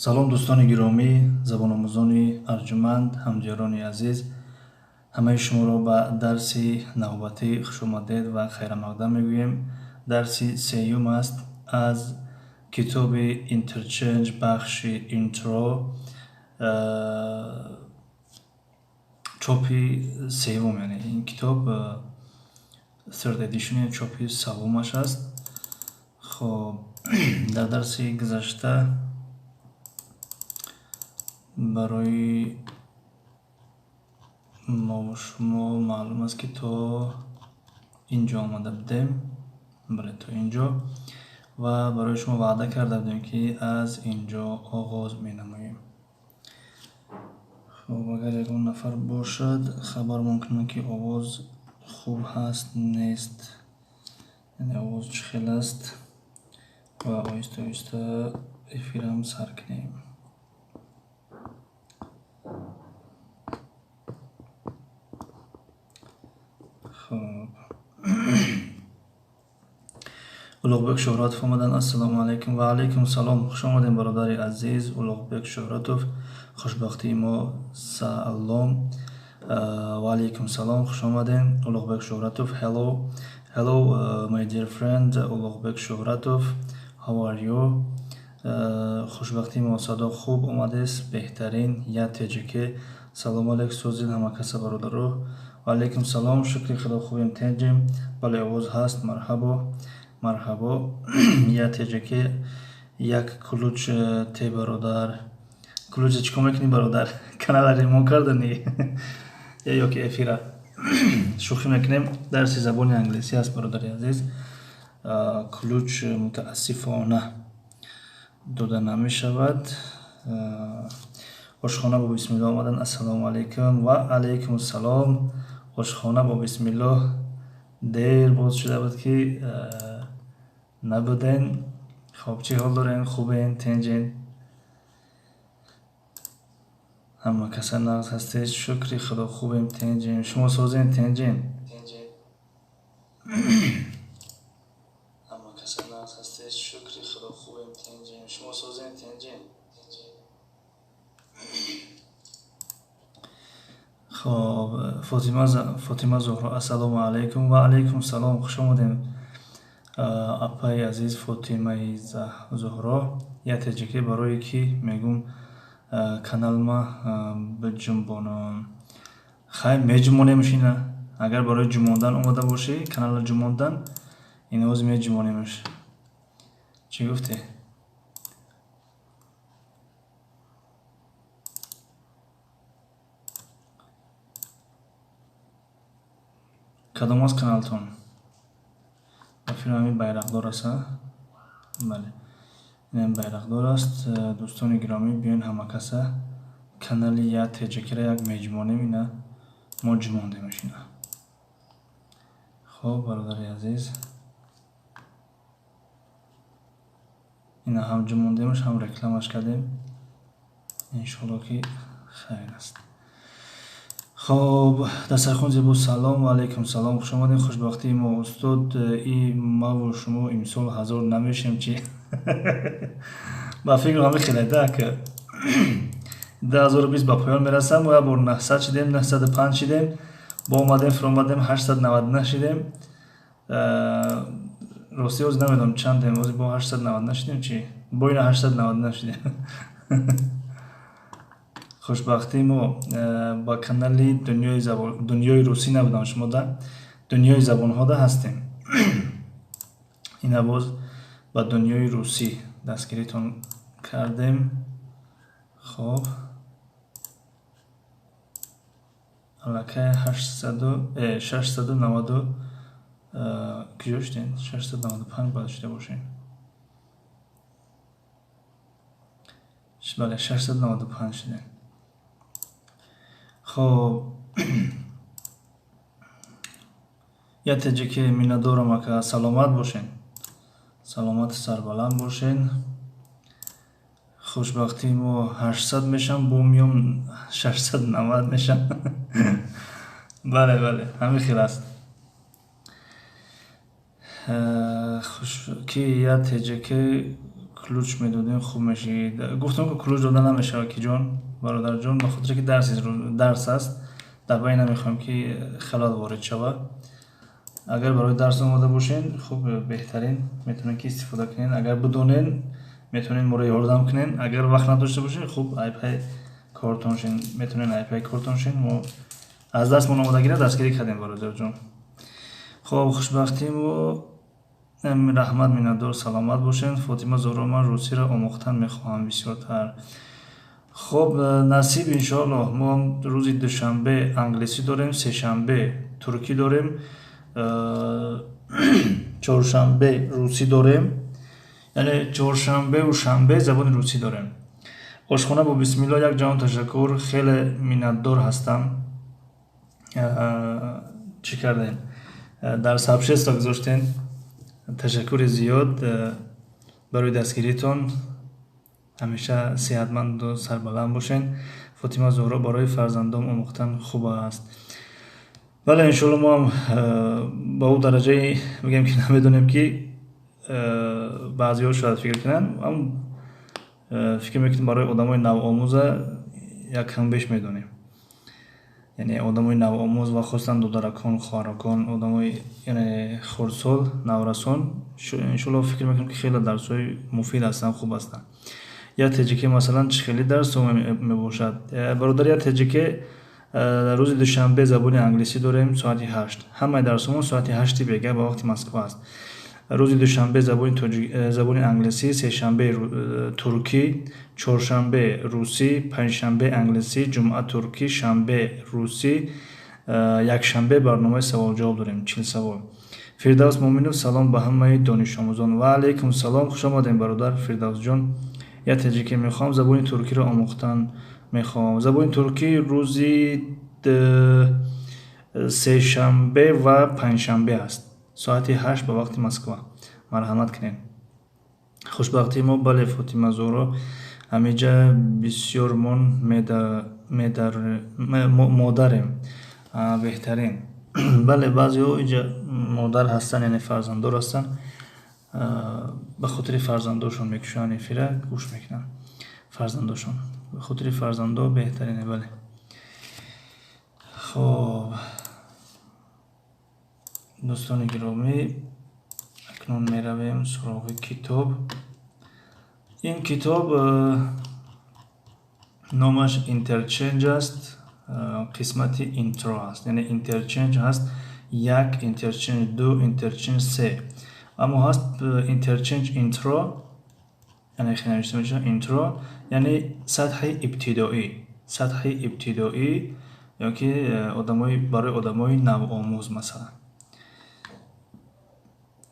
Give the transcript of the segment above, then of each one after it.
Салом, дӯстони гиромӣ, забономӯзони арҷуманд, ҳамдиёрони азиз, ҳамаи шуморо ба дарси навбатӣ хушомадед ва хайрамақдам мегӯем. Дарси сеюм аст аз китоби Interchange, бахши Intro, чопи севум, яъне ин китоб third edition, чопи севумаш аст. Хоб, дар дарси гузашта барои мову шумо маълум аст, ки то инҷо омада будем, бале, то инҷо, ва барои шумо ваъда карда будем, ки аз инҷо оғоз менамоем. Хоб, агар ягон нафар бошад, хабармон кунад, ки овоз хуб ҳаст, нест, яъне овоз чӣ хел аст, ва оҳиста оҳиста эфирам сар кунем. Хоб, Улуғбек Шӯҳратов омаданд. Ассалому алайкум. Ва алайкум салом, хуш омадем, бародари азиз Улуғбек Шӯҳратов. Хушбахтии мо, салом. Ва алайкум салом, хуш омадем, Улуғбек Шӯҳратов. Hello, hello, my dear friend Улуғбек Шӯҳратов, how are you? Хушбахтии мо, садо хуб омадест, беҳтарин. Я теҷике, салому алейк, созин ҳама каса, бародаро. Ва алайкум салом, шукри Худо, хубем, тенҷем. Бале, овоз ҳаст. Марҳабо, марҳабо. Я теҷике, як ключ те, бародар. Ключ чӣ кор мекунӣ, бародар? Канала ремонт кардани ё ки эфира? Шӯхӣ мекунем, дарси забони англисӣ аст, бародари азиз. Ключ мутаассифона дода намешавад. Ошхона бо бисмиллоҳ омадан. Ассалому алайкум. Ва алайкум салом, ошхона бо бисмиллоҳ. Дер боз шуда буд, ки набуден. Хоб, чӣ ҳол дорем? Хубен, тенҷен? Ҳама каса нағз ҳастед? Шукри Худо, хубем, тенҷем. Шумо созен, тенҷен? Ҳама каса нағз ҳастед? Шукри Худо, хубем, тенҷем. Шумо созен, тенҷен? Хоб, Фотима Зуҳро, ассалому алайкум. Ва алайкум салом, хуш омадем, апаи азиз Фотимаи Зуҳро. Я теҷике, барое ки мегум, каналма биҷунбонам. Хай, меҷумонемш ина. Агар барои ҷумондан омода бошӣ, каналро ҷумондан, иноз меҷумонемш. Чӣ гуфтӣ? Кадом аст каналтон? Ба филм ҳамин байрақдор аст, бале, инам байрақдор аст. Дӯстони гиромӣ, биён ҳама каса канали Я теҷакира як меҷумонем. Ина мо ҷумондемш ина. Хоб, бародари азиз, ина ҳам ҷумондемш, ҳам рекламаш кардем. Иншоалло, ки хайр аст. Хоб, дастархон зебо. Салом. Ва алайкум салом, хуш омадем. Хушбахтии мо, устод, и маву шумо имсол 1000 намешем чӣ? Ба фикру ҳами хеле да, ки 2020 ба поён мерасам. Мо як бор 900 шидем, 905 шидем, бо омадем, фуромадем, 899 шидем. Рости, ҳозир намедонам чандем. Ҳозир бо 899 шидем чӣ? Бо ина 899 шидем. Хушбахтии мо, ба канали Дунёи русӣ набудам, шумо да Дунёи забонҳода ҳастем. Ина боз ба Дунёи русӣ дастгиритон кардем. Хоб, аллакай 690 куҷо шудем? 695 бояд шуда бошем. Бале, 695 шудем. Хоб, я теҷике, миннатдорам, ака, саломат бошен, саломату сарбаланд бошен. Хушбахтии мо, 800 мешам, бо миём, 690 мешам. Бале, бале, ҳамин хел аст. Ки я теҷике. Ключ медодем, хуб мешид. Гуфтам, ки ключ дода намешавад, ки ҷон, бародарҷон, ба хотире ки дарс аст, дар байн намехоҳем, ки халал ворид шавад. Агар барои дарс омода бошен, хуб, беҳтарин, метавонед, ки истифода кунед. Агар бидонен, метавонед моро ёрдам кунед. Агар вақт надошта бошед, хуб, айпай кортон шен, метавонед айпай кортон шен. Мо аз дастмон омодагиро дастгирӣ кардем, бародарҷон. Хоб, хушбахтиму раҳмат, миннатдор, саломат бошед. Фотима Зуҳро: ман русиро омӯхтан мехоҳам бисёртар. Хоб, насиб, иншоаллоҳ. Мо рӯзи душанбе англисӣ дорем, сешанбе туркӣ дорем, чоршанбе русӣ дорем, яъне чоршанбеу шанбе забони русӣ дорем. Ошхона бо бисмилло, як ҷаҳон ташаккур, хеле миннатдор ҳастам. Чӣ кардем, дар сообщество гузоштем. Ташаккури зиёд барои дастгиритон, ҳамеша сеҳатманду сарбаланд бошед. Фотима Зуҳро: барои фарзандон омӯхтан хуб аст. Бале, иншоалло, мо ҳам ба ӯ дараҷае мегӯем, ки намедонем, ки баъзеҳо шояд фикр кунанд. Фикр мекунем, барои одамои навомӯза як кам беш медонем, яъне одамои навомӯз ва хусусан додаракон, хоҳаракон, одамои, яъне хурдсол, наврасон. Иншоалло, фикр мекунем, ки хеле дарсҳои муфид ҳастанд, хуб ҳастанд. Я теҷике, масалан, чӣ хеле дарсҳо мебошад, бародар? Я теҷике, рӯзи душанбе забони англисӣ дорем соати 8. Ҳамаи дарсҳомон соати 8-и бега ба вақти Москва аст. Рӯзи душанбе забони англисӣ, сешанбе туркӣ, чоршанбе русӣ, панҷшанбе англисӣ, ҷумъа туркӣ, шанбе русӣ, якшанбе барномаи саволҷавоб дорем, 40 савол. Фирдавс Муъминов: салом ба ҳамаи донишомӯзон. Ва алайкум салом, хуш омадем, бародар Фирдавсҷон. Я теҷике, мехоҳам забони туркиро омӯхтан мехоҳам. Забони туркӣ рӯзи сешанбе ва панҷшанбе аст, соати 8 ба вақти Москва. Марҳамат кунед. Хушбахтии мо, бале, Фотима Зуҳро, ҳамиҷа бисёрмон модарем. Беҳтарин, бале, баъзеҳо инҷа модар ҳастанд, яъне фарзанддор ҳастанд, ба хотири фарзандошон мекушоянд, эфира гӯш мекунанд, фарзандошон, ба хотири фарзандо. Беҳтарине, бале. Хоб, дӯстони гиромӣ, акнун меравем суроғи китоб. Ин китоб номаш Interchange аст, қисмати Intro аст, яъне Interchange ҳаст як, Interchange ду, Interchange се, аммо ҳаст Interchange Intro, яъне хеле навишта мешавад Intro, яъне сатҳи ибтидоӣ, сатҳи ибтидоӣ ёки одамои, барои одамои навомӯз. Масалан,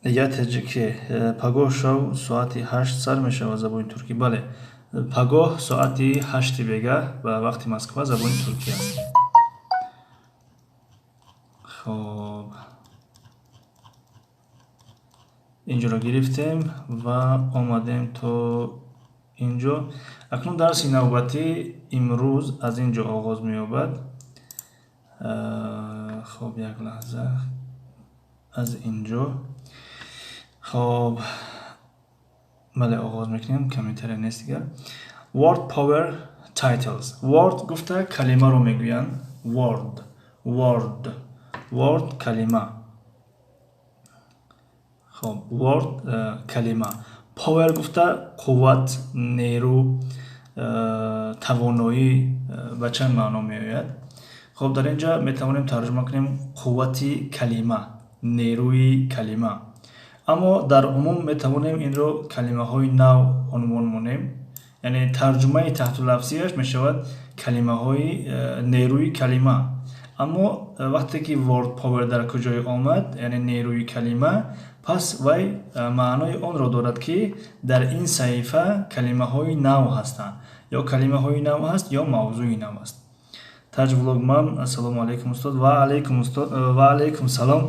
я теҷике, пагоҳ шав соати 8 сар мешавад забони туркӣ? Бале, пагоҳ соати 8-и бегаҳ ба вақти Москва забони туркӣ аст. Хоб, инҷоро гирифтем ва омадем то инҷо. Акнун дарси навбатӣ имрӯз аз ин ҷо оғоз меёбад. Хоб, як лаҳза, аз инҷо. Хоб, бале, оғоз мекунем, комментария нест дигар. Word Power Titles. Word гуфта калимаро мегӯянд. Word, word, word, калима. Хоб, word, калима. Power гуфта қувват, нерӯ, тавоноӣ, ба чанд маъно меояд. Хоб, дар ин ҷо метавонем тарҷума кунем қуввати калима, нерӯи калима, аммо дар умум метавонем инро калимаҳои нав унвон монем, яъне тарҷумаи таҳтулафзияш мешавад калимаҳои нерӯи калима. Аммо вақте ки Word Power дар куҷое омад, яъне нерӯи калима, пас вай маънои онро дорад, ки дар ин саҳифа калимаҳои нав ҳастанд, ё калимаҳои нав ҳаст, ё мавзӯи нав аст. Таҷ Влогман: ассалому алайкум, устод. Ва алайкум, устод, ва алайкум салом,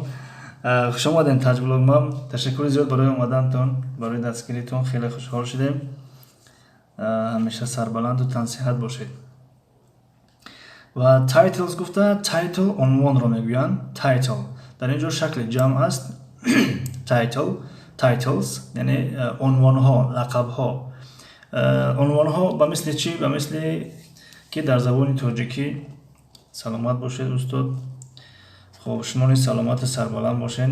хуш омадем, Таҷ Влогман. Ташаккури зиёд барои омадантон, барои дастгиритон, хеле хушҳол шудем. Ҳамеша сарбаланду тансиҳат бошед. Ва titles гуфта, title унвонро мегӯянд. Title дар ин ҷо шакли ҷамъ аст. Title, Titles, яъне унвонҳо, лақабҳо. Унвонҳо ба мисли чӣ? Ба мисли ки дар забони тоҷикӣ. Саломат бошед, устод. Хоб, шумо низ саломату сарбаланд бошед.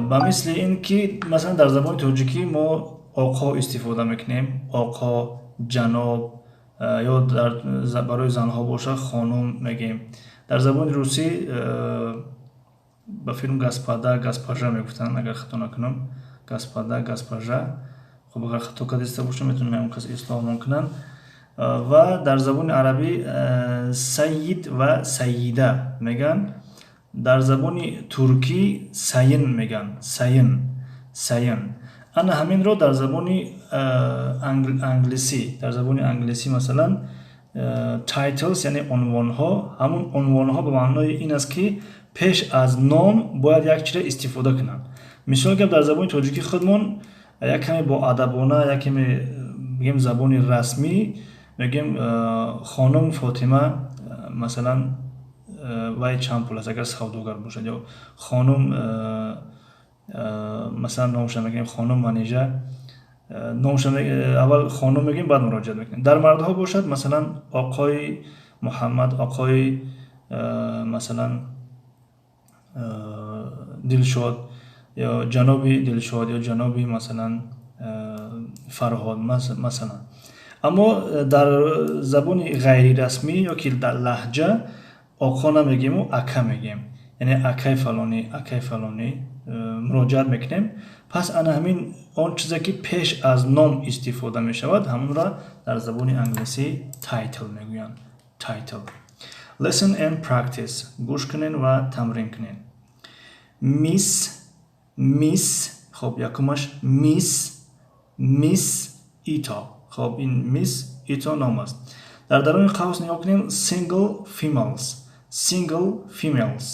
Ба мисли ин ки, масалан, дар забони тоҷикӣ мо оқо истифода мекунем, оқо, ҷаноб, ё барои занҳо боша, хонум мегӯем. Дар забони русӣ, ба филм, господа, госпожа мегуфтанд, агар хато накунам, господа, госпожа. Хоб, агар хато кардиста бошам, метавонем ягон кас ислоҳмон кунанд. Ва дар забони арабӣ сайид ва сайида мегӯянд. Дар забони туркӣ sayın мегӯянд, sayın, sayın. Ана ҳаминро дар забони англисӣ, дар забони англисӣ, масалан, titles, яъне унвонҳо. Ҳамун унвонҳо ба маънои ин аст, ки пеш аз ном бояд як чизе истифода кунанд. Мисол гап, дар забони тоҷикӣ худмон як каме боадабона, як каме, бигем, забони расмӣ мегӯем: хонум Фотима, масалан, вай чанд пул аст, агар савдогар бошад, ё хонум, масалан, номша мегӯем, хонум Манижа, номша аввал хонум мегӯем, баъд муроҷиат мекунем. Дар мардҳо бошад, масалан, оқои Муҳаммад, оқои, масалан, Дилшод ё ҷаноби Дилшод ё ҷаноби, масалан, Фарҳод, масалан. Аммо дар забони ғайрирасмӣ ё ки дар лаҳҷа оқо намегӯему ака мегӯем, яъне акай фалонӣ, акай фалонӣ муроҷиат мекунем. Пас ана ҳамин он чизе, ки пеш аз ном истифода мешавад, ҳамонро дар забони англисӣ title мегӯянд, title. Listen and practice. Гӯш кунед ва тамрин кунед. Miss, Miss. Хоб, якумаш Miss, Miss Ито. Хоб, ин Miss Ито ном аст. Дар даруни қавс нигоҳ кунем: single females, single females,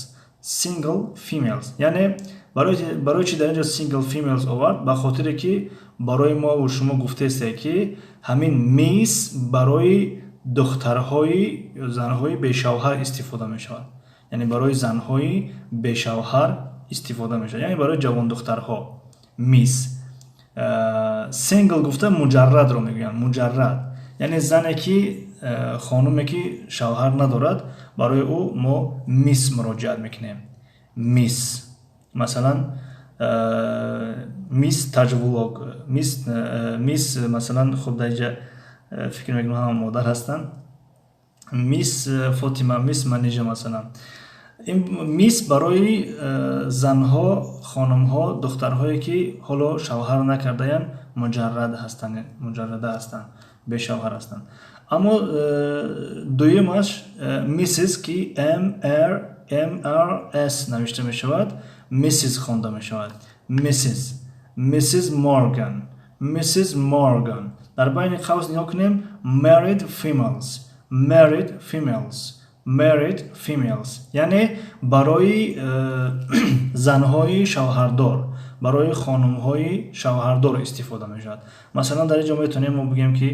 single females. Яъне барои чи дар инҷо single females овард? Ба хотире ки барои мо шумо гуфтаесте, ки ҳамин Miss барои духтарҳои, занҳои бешавҳар истифода мешавад, яъне барои занҳои бешавҳар истифода мешавад, яъне барои ҷавондухтарҳо Miss. Single гуфта муҷаррадро мегӯянд, муҷаррад, яъне зане ки, хонуме ки шавҳар надорад, барои ӯ мо Miss муроҷиат мекунем, Miss. Масалан, Miss Таҷвлог, Miss, масалан. Хуб, дар инҷа фикр мекунам, ҳама модар ҳастанд. Miss Фотима, Miss Манижа, масалан. Ин Miss барои занҳо, хонумҳо, духтарҳое ки ҳоло шавҳар накардаянд, муҷаррад ҳастанд, муҷаррада ҳастанд, бешавҳар ҳастанд. Аммо дуюмаш Mrs, ки M R M R S навишта мешавад, Mrs хонда мешавад, Mrs, Mrs Морган, Mrs Морган. Дар байни қавс нигоҳ кунем: married females, married females, married females, яъне барои занҳои шавҳардор, барои хонумҳои шавҳардор истифода мешавад. Масалан, дар ин ҷо метавонем мо бигӯем, ки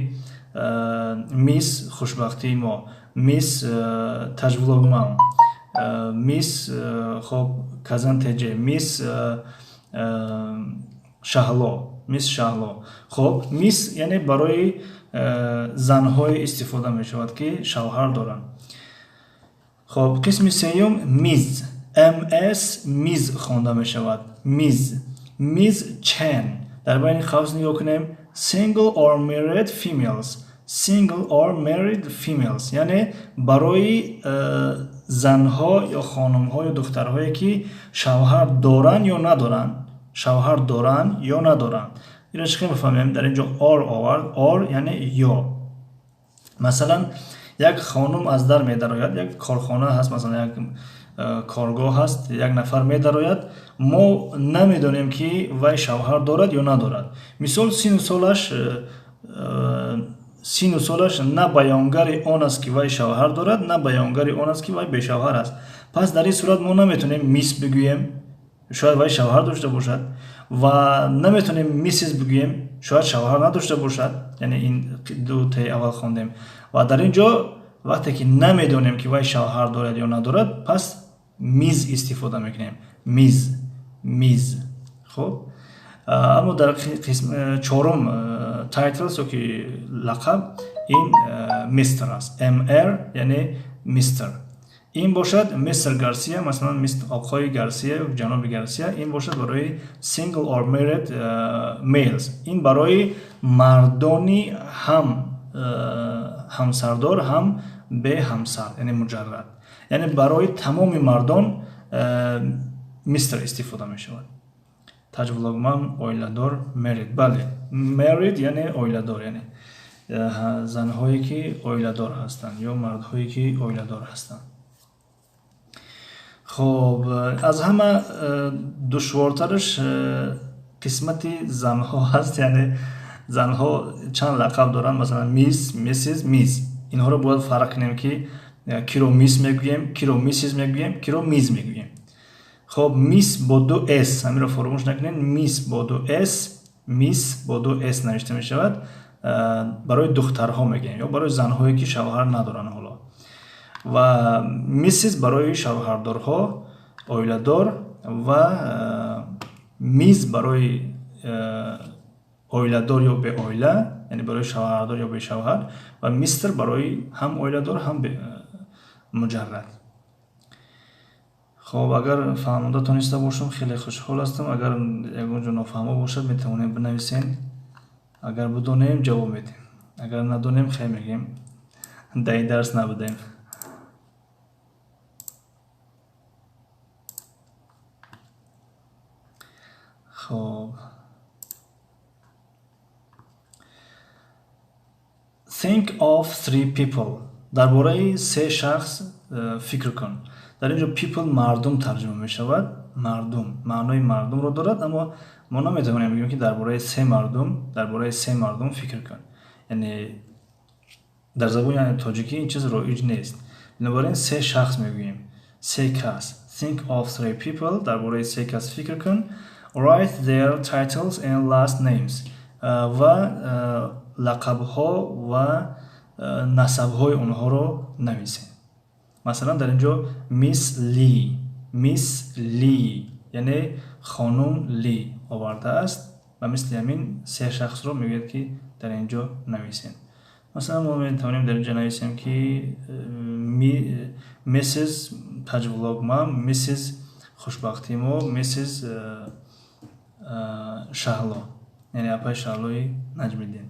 Miss Хушбахтии мо, Miss Таҷвлогман, Miss, хоб, Казан ТЖ, Miss Шаҳло, Miss Шаҳло. Хоб, Miss яъне барои занҳое истифода мешавад, ки шавҳар доранд. Хоб, қисми сеюм Ms, MS, Ms хонда мешавад, Ms, Ms Чен. Дар байни қавс нигоҳ кунем: single or married females, single or married females, яъне барои занҳо ё хонумҳо ё духтарҳое, ки шавҳар доранд ё надоранд, шавҳар доранд ё надоранд. Инро чӣ хел мефаҳмем? Дар ин ҷо or овард, or яъне ё. Масалан, як хонум аз дар медарояд, як корхона ҳаст, масалан, як коргоҳ ҳаст, як нафар медарояд, мо намедонем, ки вай шавҳар дорад ё надорад. Мисол, сину солаш на баёнгари он аст, ки вай шавҳар дорад, на баёнгари он аст, ки вай бешавҳар аст. Пас дар ин сурат мо наметавонем Miss бигӯем, шояд вай шавҳар дошта бошад, ва наметавонем Mrs бигӯем, шояд шавҳар надошта бошад. Яъне ин ду таи аввал хондем. Ва дар ин ҷо, вақте ки намедонем, ки вай шавҳар дорад ё надорад, пас Ms истифода мекунем, Ms, Ms. Хуб, аммо дар чорум titles ёки лақаб ин мистер аст, Mr, яъне мистер. Ин бошад мистер Гарсия, масалан, оқои Гарсия ё ҷаноби Гарсия. Ин бошад барои single or married males, ин барои мардони ҳам ҳамсардор, ҳам беҳамсар, яъне муҷаррад, яъне барои тамоми мардон мистер истифода мешавад. Таҷвлогман оиладор, married, бале, married яъне оиладор, яъне занҳое ки оиладор ҳастанд ё мардҳое ки оиладор ҳастанд. Хоб, аз ҳама душвортараш қисмати занҳо ҳаст, яъне занҳо чанд лақаб доранд, масалан, Miss, Mrs, Ms. Инҳоро бояд фарқ кунем, ки киро Miss мегӯем, киро Mrs мегӯем, киро Ms мегӯем. Хоб, Miss бо ду с, ҳаминро фаромӯш накунед, Miss бо ду с, Miss бо ду с навишта мешавад, барои духтарҳо мегӯем ё барои занҳое ки шавҳар надоранд ҳоло, ва Mrs барои шавҳардорҳо, оиладор, ва Ms барои оиладор ё беоила, яъне барои шавҳардор ё бешавҳар, ва мистер барои ҳам оиладор, ҳам муҷаррад. Хоб, агар фаҳмонда тониста бошам, хеле хушҳол ҳастам. Агар ягон ҷо нофаҳмо бошад, метавонем бинависем. Агар бидонем, ҷавоб медиҳем, агар надонем, хел мегӯем, дар ин дарс набудем. Хоб, think of three people, дар бораи се шахс фикр кун. Дар ин ҷо people мардум тарҷума мешавад, мардум маънои мардумро дорад, аммо мо наметавонем бигӯем, ки дар бораи се мардум, дар бораи се мардум фикр кун, яъне дар забони тоҷикӣ ин чиз роиҷ нест. Бинобар ин се шахс мегӯем, се кас. Think of three people, дар бораи се кас фикр кун. Write their titles and last names, ва лақабҳо ва насабҳои онҳоро нависем. Масалан, дар ин ҷо Miss Ли, Miss Ли, яъне хонум Ли овардааст, ва мисли ҳамин се шахсро мегӯяд, ки дар ин ҷо нависем. Масалан, мо метавонем дар ин ҷо нависем, ки Mrs Таҷвлогма, Mrs Хушбахтии мо, Mrs Шаҳло, яъне апаи Шаҳлои Наҷмиддин.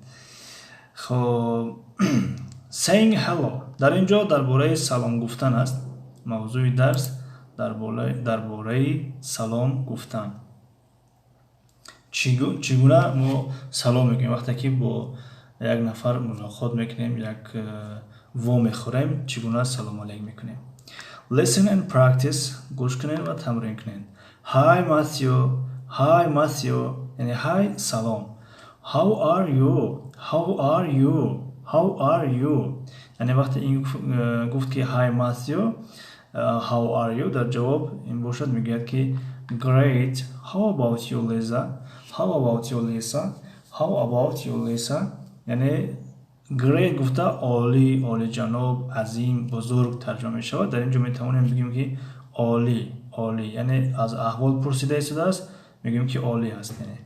Хоб, saying hello, дар ин ҷо дар бораи салом гуфтан аст мавзӯи дарс, дар бораи салом гуфтан, чӣ гуна мо салом мекунем вақте ки бо як нафар мулоқот мекунем, як во мехӯрем, чӣ гуна салом алейк мекунем. Listen and practice, гӯш кунед ва тамрин кунед. Hi, Matthew. Hi, Matthew, яъне hi, салом. How are you? How are you? How are you? Яъне вақте ин гуфт, ки hi, Matthew, how are you, дар ҷавоб ин бошад мегӯяд, ки great, how about you, Lisa? How about you, Lisa? How about you, Lisa? Яъне great гуфта олӣ, олиҷаноб, азим, бузург тарҷума мешавад. Дар ин ҷо метавонем бигӯем, ки олӣ, олӣ, яъне аз аҳвол пурсида истодааст, мегӯем, ки олӣ аст. Яъне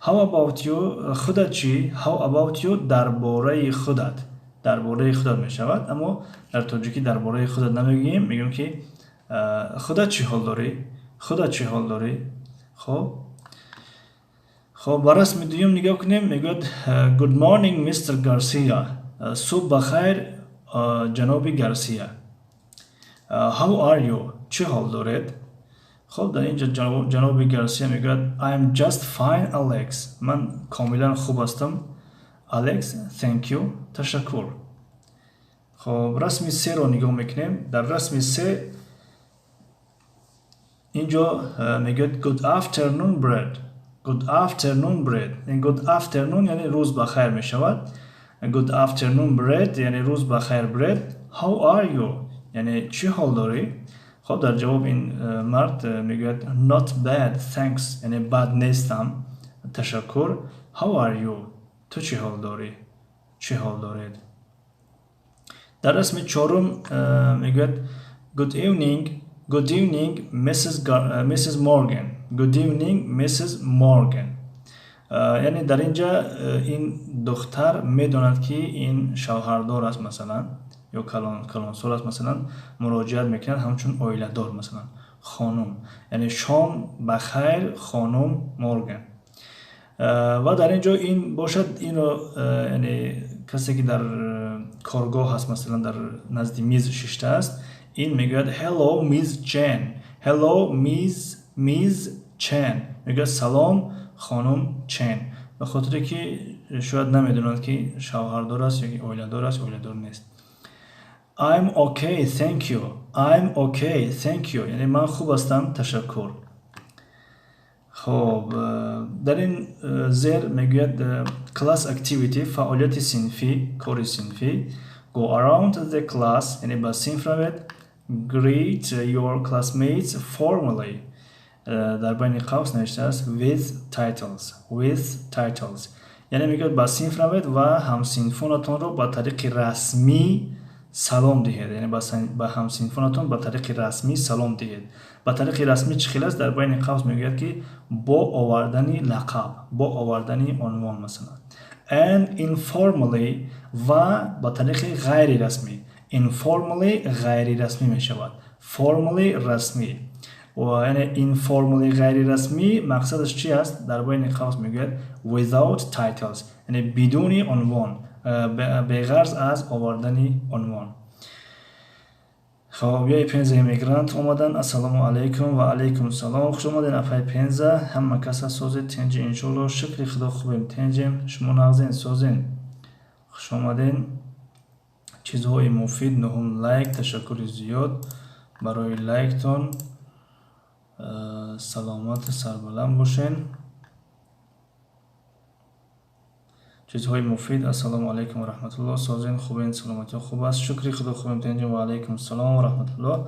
how about you, худат чӣ? How about you, дар бораи худат, дар бораи худат мешавад, аммо дар тоҷикӣ дар бораи худат намегӯем, мегӯем, ки худат чӣ ҳол дорӣ, худат чӣ ҳол дорӣ. Хоб, ба расми дуюм нигоҳ кунем. Мегӯяд: Good morning, Mr Garcia, субҳ ба хайр, ҷаноби Гарсия. How are you? Чӣ ҳол доред? Хоб, дар ин ҷо ҷаноби Гарсия мегӯяд: I am just fine, Alex, ман комилан хуб ҳастам, Алекс. Thank you, ташаккур. Хоб, расми серо нигоҳ мекунем. Дар расми се ин ҷо мегӯяд: Good afternoon, Brad. Good afternoon, Brad. Good afternoon яъне рӯз ба хайр мешавад. Good afternoon, Brad, яъне рӯз ба хайр, Бред. How are you? Яъне чӣ ҳол дорӣ? Хоб, дар ҷавоб ин мард мегӯяд: Not bad, thanks, яъне бад нестам, ташаккур. How are you? Ту чӣ ҳол дорӣ, чӣ ҳол доред? Дар расми чорум мегӯяд: Good evening, good evening, Mrs Morgan. Good evening, Mrs. Morgan. Яъне дар ин ҷа ин духтар медонад, ки ин шавҳардор аст, масалан, ё калонсол аст, масалан, муроҷиат мекунад ҳамчун оиладор, масалан, хонум. Яъне шом ба хайр, хонум Морган. Ва дар ин ҷо ин бошад, инро, яъне касе ки дар коргоҳ аст, масалан, дар назди миз шиштааст, ин мегӯяд hello, Miss Chen. Hello, Miss Chen. Мегӯяд салом, хонум Чен. Ба хотире ки шояд намедонад, ки шавҳардор аст ё ки оиладор аст, оиладор нест. I'm okay, thank you. I'm okay, thank you. Яъне ман хуб ҳастам, ташаккур. Хоб, дар ин зер мегӯяд class activity, фаъолияти синфӣ, кори синфӣ. Go around the class, яъне ба синф равед. Greet your classmates formally. Дар байни қавс навиштааст with titles. With titles. Яъне мегӯяд ба синф равед ва ҳамсинфонатонро ба тариқи расмӣ салом диҳед. Яъне ба ҳамсинфонатон ба тариқи расмӣ салом диҳед. Ба тариқи расмӣ чӣ хел аст? Дар байни қавс мегӯяд, ки бо овардани лақаб, бо овардани унвон, масалан. And informally, ва ба тариқи ғайрирасмӣ. Informally ғайрирасмӣ мешавад. Formally расмӣ. Ва яъне informally ғайрирасмӣ мақсадаш чи аст? Дар байни қавс мегӯяд without titles, яъне бидуни унвон, беғарз аз овардани унвон. Хоб, яи Пенза иммигрант омадан. Ассалому алайкум ва алайкум салом. Хуш омаден, апай Пенза. Ҳама каса созед, тинҷи, иншолло. Шукри Худо, хубем, тинҷем. Шумо нағзен, созен. Хуш омаден. Чизҳои муфид, нуҳум лайк, ташаккури зиёд барои лайктон. Саломату сарбаланд бошен. Чизҳои муфид. Ассалому алайкум ва раҳматуллоҳ. Созен, хубен, саломатиҳо хуб аст. Шукри Худо, хубем, тинҷем. Ва алайкум салом ва раҳматуллоҳ.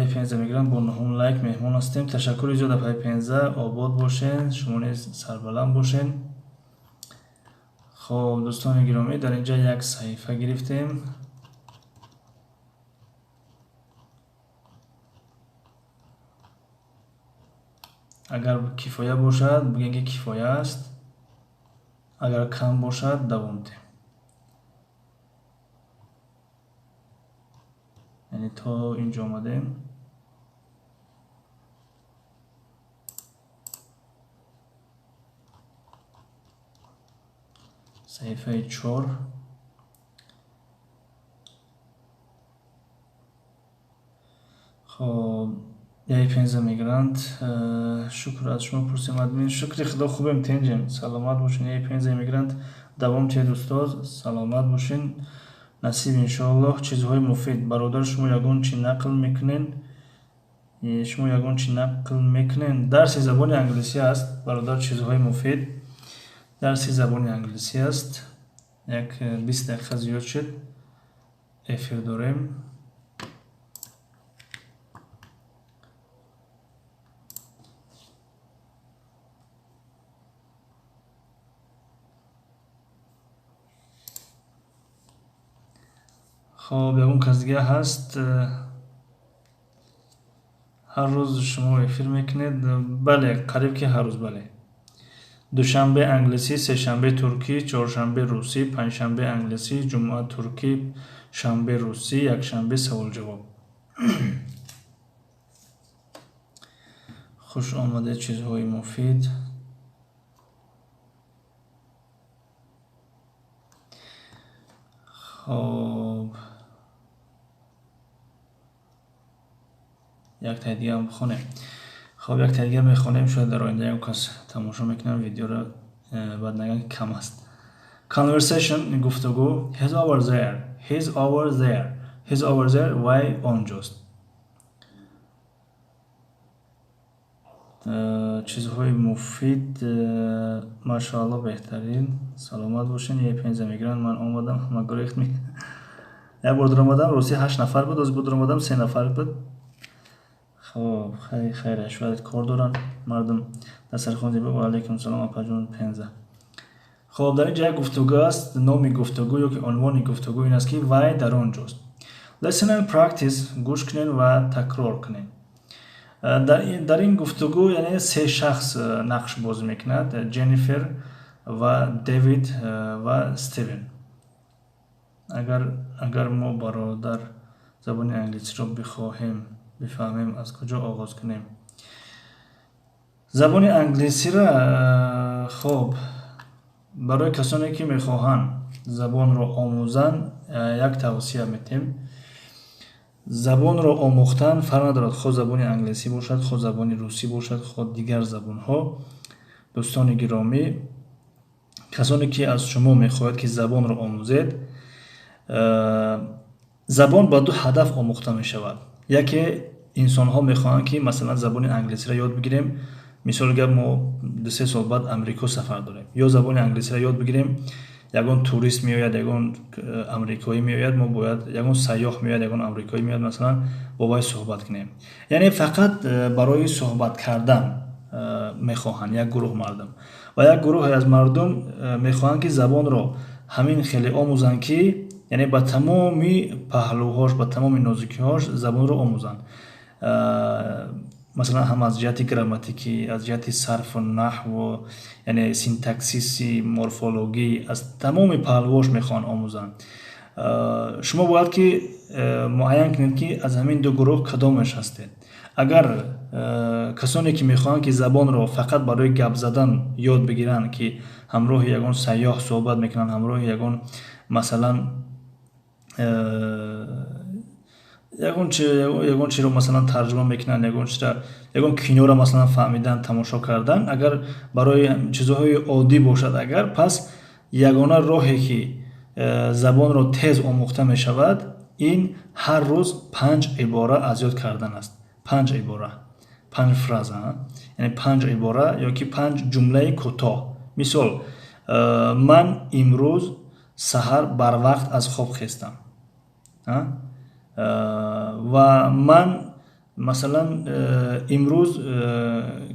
Яи Пенза мегирам, бо нуҳум лайк меҳмон ҳастем. Ташаккури зиёд, апай Пенза, обод бошен, шумо низ сарбаланд бошен. Хоб, дӯстони гиромӣ, дар ин ҷа як саҳифа гирифтем. Агар кифоя бошад, бигӯем, ки кифоя аст. Агар кам бошад, давом диҳем. Яъне то инҷо омадем. Саҳифаи 4. Хоб, яи Пенза мигрант. Шукр, аз шумо пурсем, админ. Шукри Худо, хубем, тинҷем. Саломат бошен. Яи Пенза иммигрант, давом диҳед, устоз. Саломат бошен. Насиб, иншоаллоҳ. Чизҳои муфид. Бародар, шумо ягон чӣ нақл мекунен? Шумо ягон чӣ нақл мекунен? Дарси забони англисӣ аст, бародар, чизҳои муфид. Дарси забони англисӣ аст. Як 20 дақиқа зиёд шуд. Эфир дорем. Хоб, ягон кас дига ҳаст? Ҳар рӯз шумо эфир мекунед? Бале, қариб ки ҳар рӯз, бале. Душанбе англисӣ, сешанбе туркӣ, чоршанбе русӣ, панҷшанбе англисӣ, ҷумъа туркӣ, шанбе русӣ, якшанбе саволҷавоб. Хуш омадед, чизҳои муфид. Хоб, яктаи дигаам бихонем. Хоб, яктаи дига мехонем, шояд дар оянда ягон кас тамошо мекунам видеоро, баъд нагӯянд, ки кам аст. Conversation, гуфтугӯ. He's over there. He's over there. He's over there. Вай онҷост. Чизҳои муфид, машоалло, беҳтарин. Саломат бошен. Е Пенза мегиранд, ман омадам, ҳама гурехт. Як бор дуромадам, рости, ҳашт нафар буд, оз дуромадам, се нафар буд. Хоб, хайр, шояд кор доранд мардум. Дастархон зебо. Ва алайкум салом, апаҷон Пенза. Хоб, дар ин ҷа як гуфтугӯ аст. Номи гуфтугӯ ё ки унвони гуфтугӯ ин аст, ки вай дар он ҷост. Listen and practice, гӯш кунед ва такрор кунед. Дар ин гуфтугӯ, яъне, се шахс нақш бозӣ мекунад: Ҷеннифер ва Дэвид ва Стивен. Агар мо, бародар, забони англисиро бихоҳем бифаҳмем, аз куҷо оғоз кунем забони англисиро? Хоб, барои касоне ки мехоҳанд забонро омӯзанд, як тавсия метем. Забонро омӯхтан фарқ надорад, хоҳ забони англисӣ бошад, хоҳ забони русӣ бошад, хоҳ дигар забонҳо. Дӯстони гиромӣ, касоне ки аз шумо мехоҳад ки забонро омӯзед, забон ба ду ҳадаф омӯхта мешавад. Яке, инсонҳо мехоҳанд ки, масалан, забони англисиро ёд бигирем, мисоли гап, мо 2-3 сол баъд Амрико сафар дорем, ё забони англисиро ёд бигирем, ягон турист меояд, ягон амрикоӣ меояд, мо бояд, ягон сайёҳ меояд, ягон амрикоӣ меояд, масалан, бо вай суҳбат кунем. Яъне фақат барои суҳбат кардан мехоҳанд як гурӯҳ мардум, ва як гурӯҳе аз мардум мехоҳанд ки забонро ҳамин хеле омӯзанд ки, яъне, ба тамоми паҳлӯҳош, ба тамоми нозукиҳош забонро омӯзанд, масалан, ҳам аз ҷиҳати грамматикӣ, аз ҷиҳати сарфу наҳву, яъне синтаксиси, морфологӣ, аз тамоми паҳлӯҳош мехоҳанд омӯзанд. Шумо бояд ки муайян кунед ки аз ҳамин ду гурӯҳ кадомеш ҳастед. Агар касоне ки мехоҳанд ки забонро фақат барои гап задан ёд бигиранд, ки ҳамроҳи ягон сайёҳ суҳбат мекунанд, ҳамроҳи ягон, масалан, ягон чиро, масалан, тарҷума мекунанд, ягон чиро, ягон киноро, масалан, фаҳмидан, тамошо кардан, агар барои чизҳои оддӣ бошад агар, пас ягона роҳе ки забонро тез омӯхта мешавад, ин ҳар рӯз панҷ ибора аз ёд кардан аст. Панҷ ибора, панҷ фраза, яъне панҷ ибора ё ки панҷ ҷумлаи кӯтоҳ. Мисол: ман имрӯз саҳар барвақт аз хоб хестам ва ман, масалан, имрӯз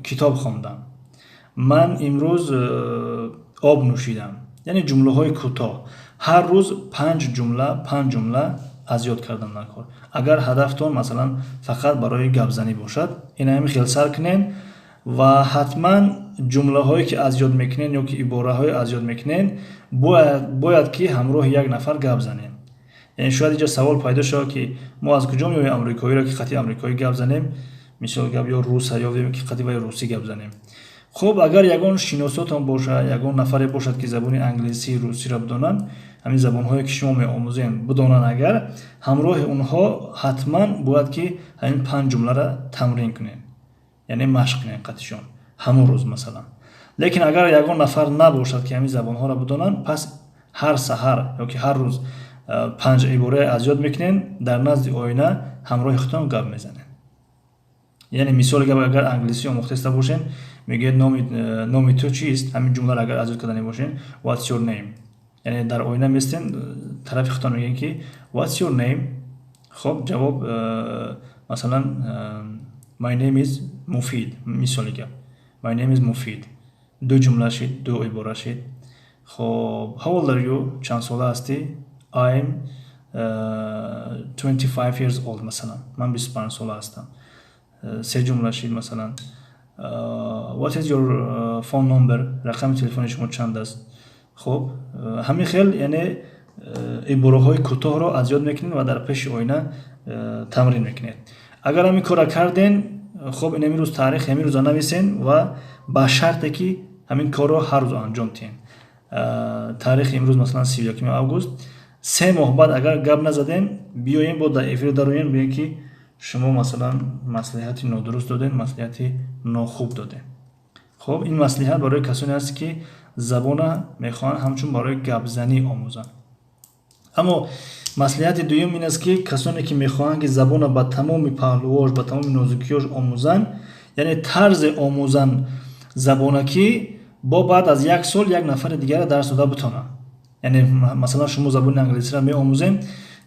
китоб хондам, ман имрӯз об нӯшидам. Яъне ҷумлаҳои кӯтоҳ, ҳар рӯз панҷ ҷумла, панҷ ҷумла аз ёд кардан дар кор. Агар ҳадафтон, масалан, фақат барои гапзанӣ бошад, ин ҳамин хел сар кунед ва ҳатман ҷумлаҳое ки аз ёд мекунед ё ки ибораҳое аз ёд мекунед, бояд ки ҳамроҳи як нафар гап занед. Яъне шояд инҷа савол пайдо шавад ки мо аз куҷо меоем амрикоиро ки қати амрикоӣ гап занем, мисол гап, ё руса ёвем ки қати вай русӣ гап занем? Хуб, агар ягон шиносотон бошад, ягон нафаре бошад ки забони англисӣ, русиро бидонанд, ҳамин забонҳое ки шумо меомӯзем бидонанд агар, ҳамроҳи онҳо ҳатман бояд ки ҳамин панҷ ҷумларо тамрин кунед, яъне машқ кунед қатишон ҳамон рӯз, масалан. Лекин агар ягон нафар набошад ки ҳамин забонҳоро бидонанд, пас ҳар саҳар ё ки ҳар рӯз панҷ иборае аз ёд мекунед, дар назди оина ҳамроҳи худтон гап мезанед. Яъне, мисоли гап, агар англисӣ омӯхтаиста бошед, мегӯяд: «Номи ту чист?» Ҳамин ҷумларо агар аз ёд кардани бошед, «What's your name?», яъне дар оина местен, тарафи худтон мегӯед ки «What's your name?» Хоб, ҷавоб, масалан, «My name is Муфид», мисоли гап, «My name is Муфид». Ду ҷумла шид, ду ибора шид. Хоб, «How old are you?» Чанд сола ҳастӣ? «I'm 25 years old», масалан, ман 25 сола ҳастам. Се ҷумла шид. Масалан, «What is your phone number?» Рақами телефони шумо чанд аст? Хуб, ҳамин хел, яъне ибораҳои кӯтоҳро аз ёд мекунед ва дар пеши оина тамрин мекунед. Агар ҳамин корро карден, хоб, ин ҳамин рӯз, таърихи ҳамин рӯза нависен ва ба шарте ки ҳамин корро ҳар рӯз анҷом диҳем. Таърихи имрӯз, масалан, 31 август. 3 моҳ баъд агар гап назадем, биёем, бо дар эфир дароем, бигӯем ки шумо, масалан, маслиҳати нодуруст додем, маслиҳати нохуб додем. Хуб, ин маслиҳат барои касоне аст ки забона мехоҳанд ҳамчун барои гапзанӣ омӯзанд. Аммо маслиҳати дуюм ин аст ки касоне ки мехоҳанд ки забона ба тамоми паҳлӯҳош, ба тамоми нозукиҳош омӯзанд, яъне тарзе омӯзанд забона ки бо баъд аз як сол як нафари дигарро дарс дода битонанд. Яъне, масалан, шумо забони англисиро меомӯзем,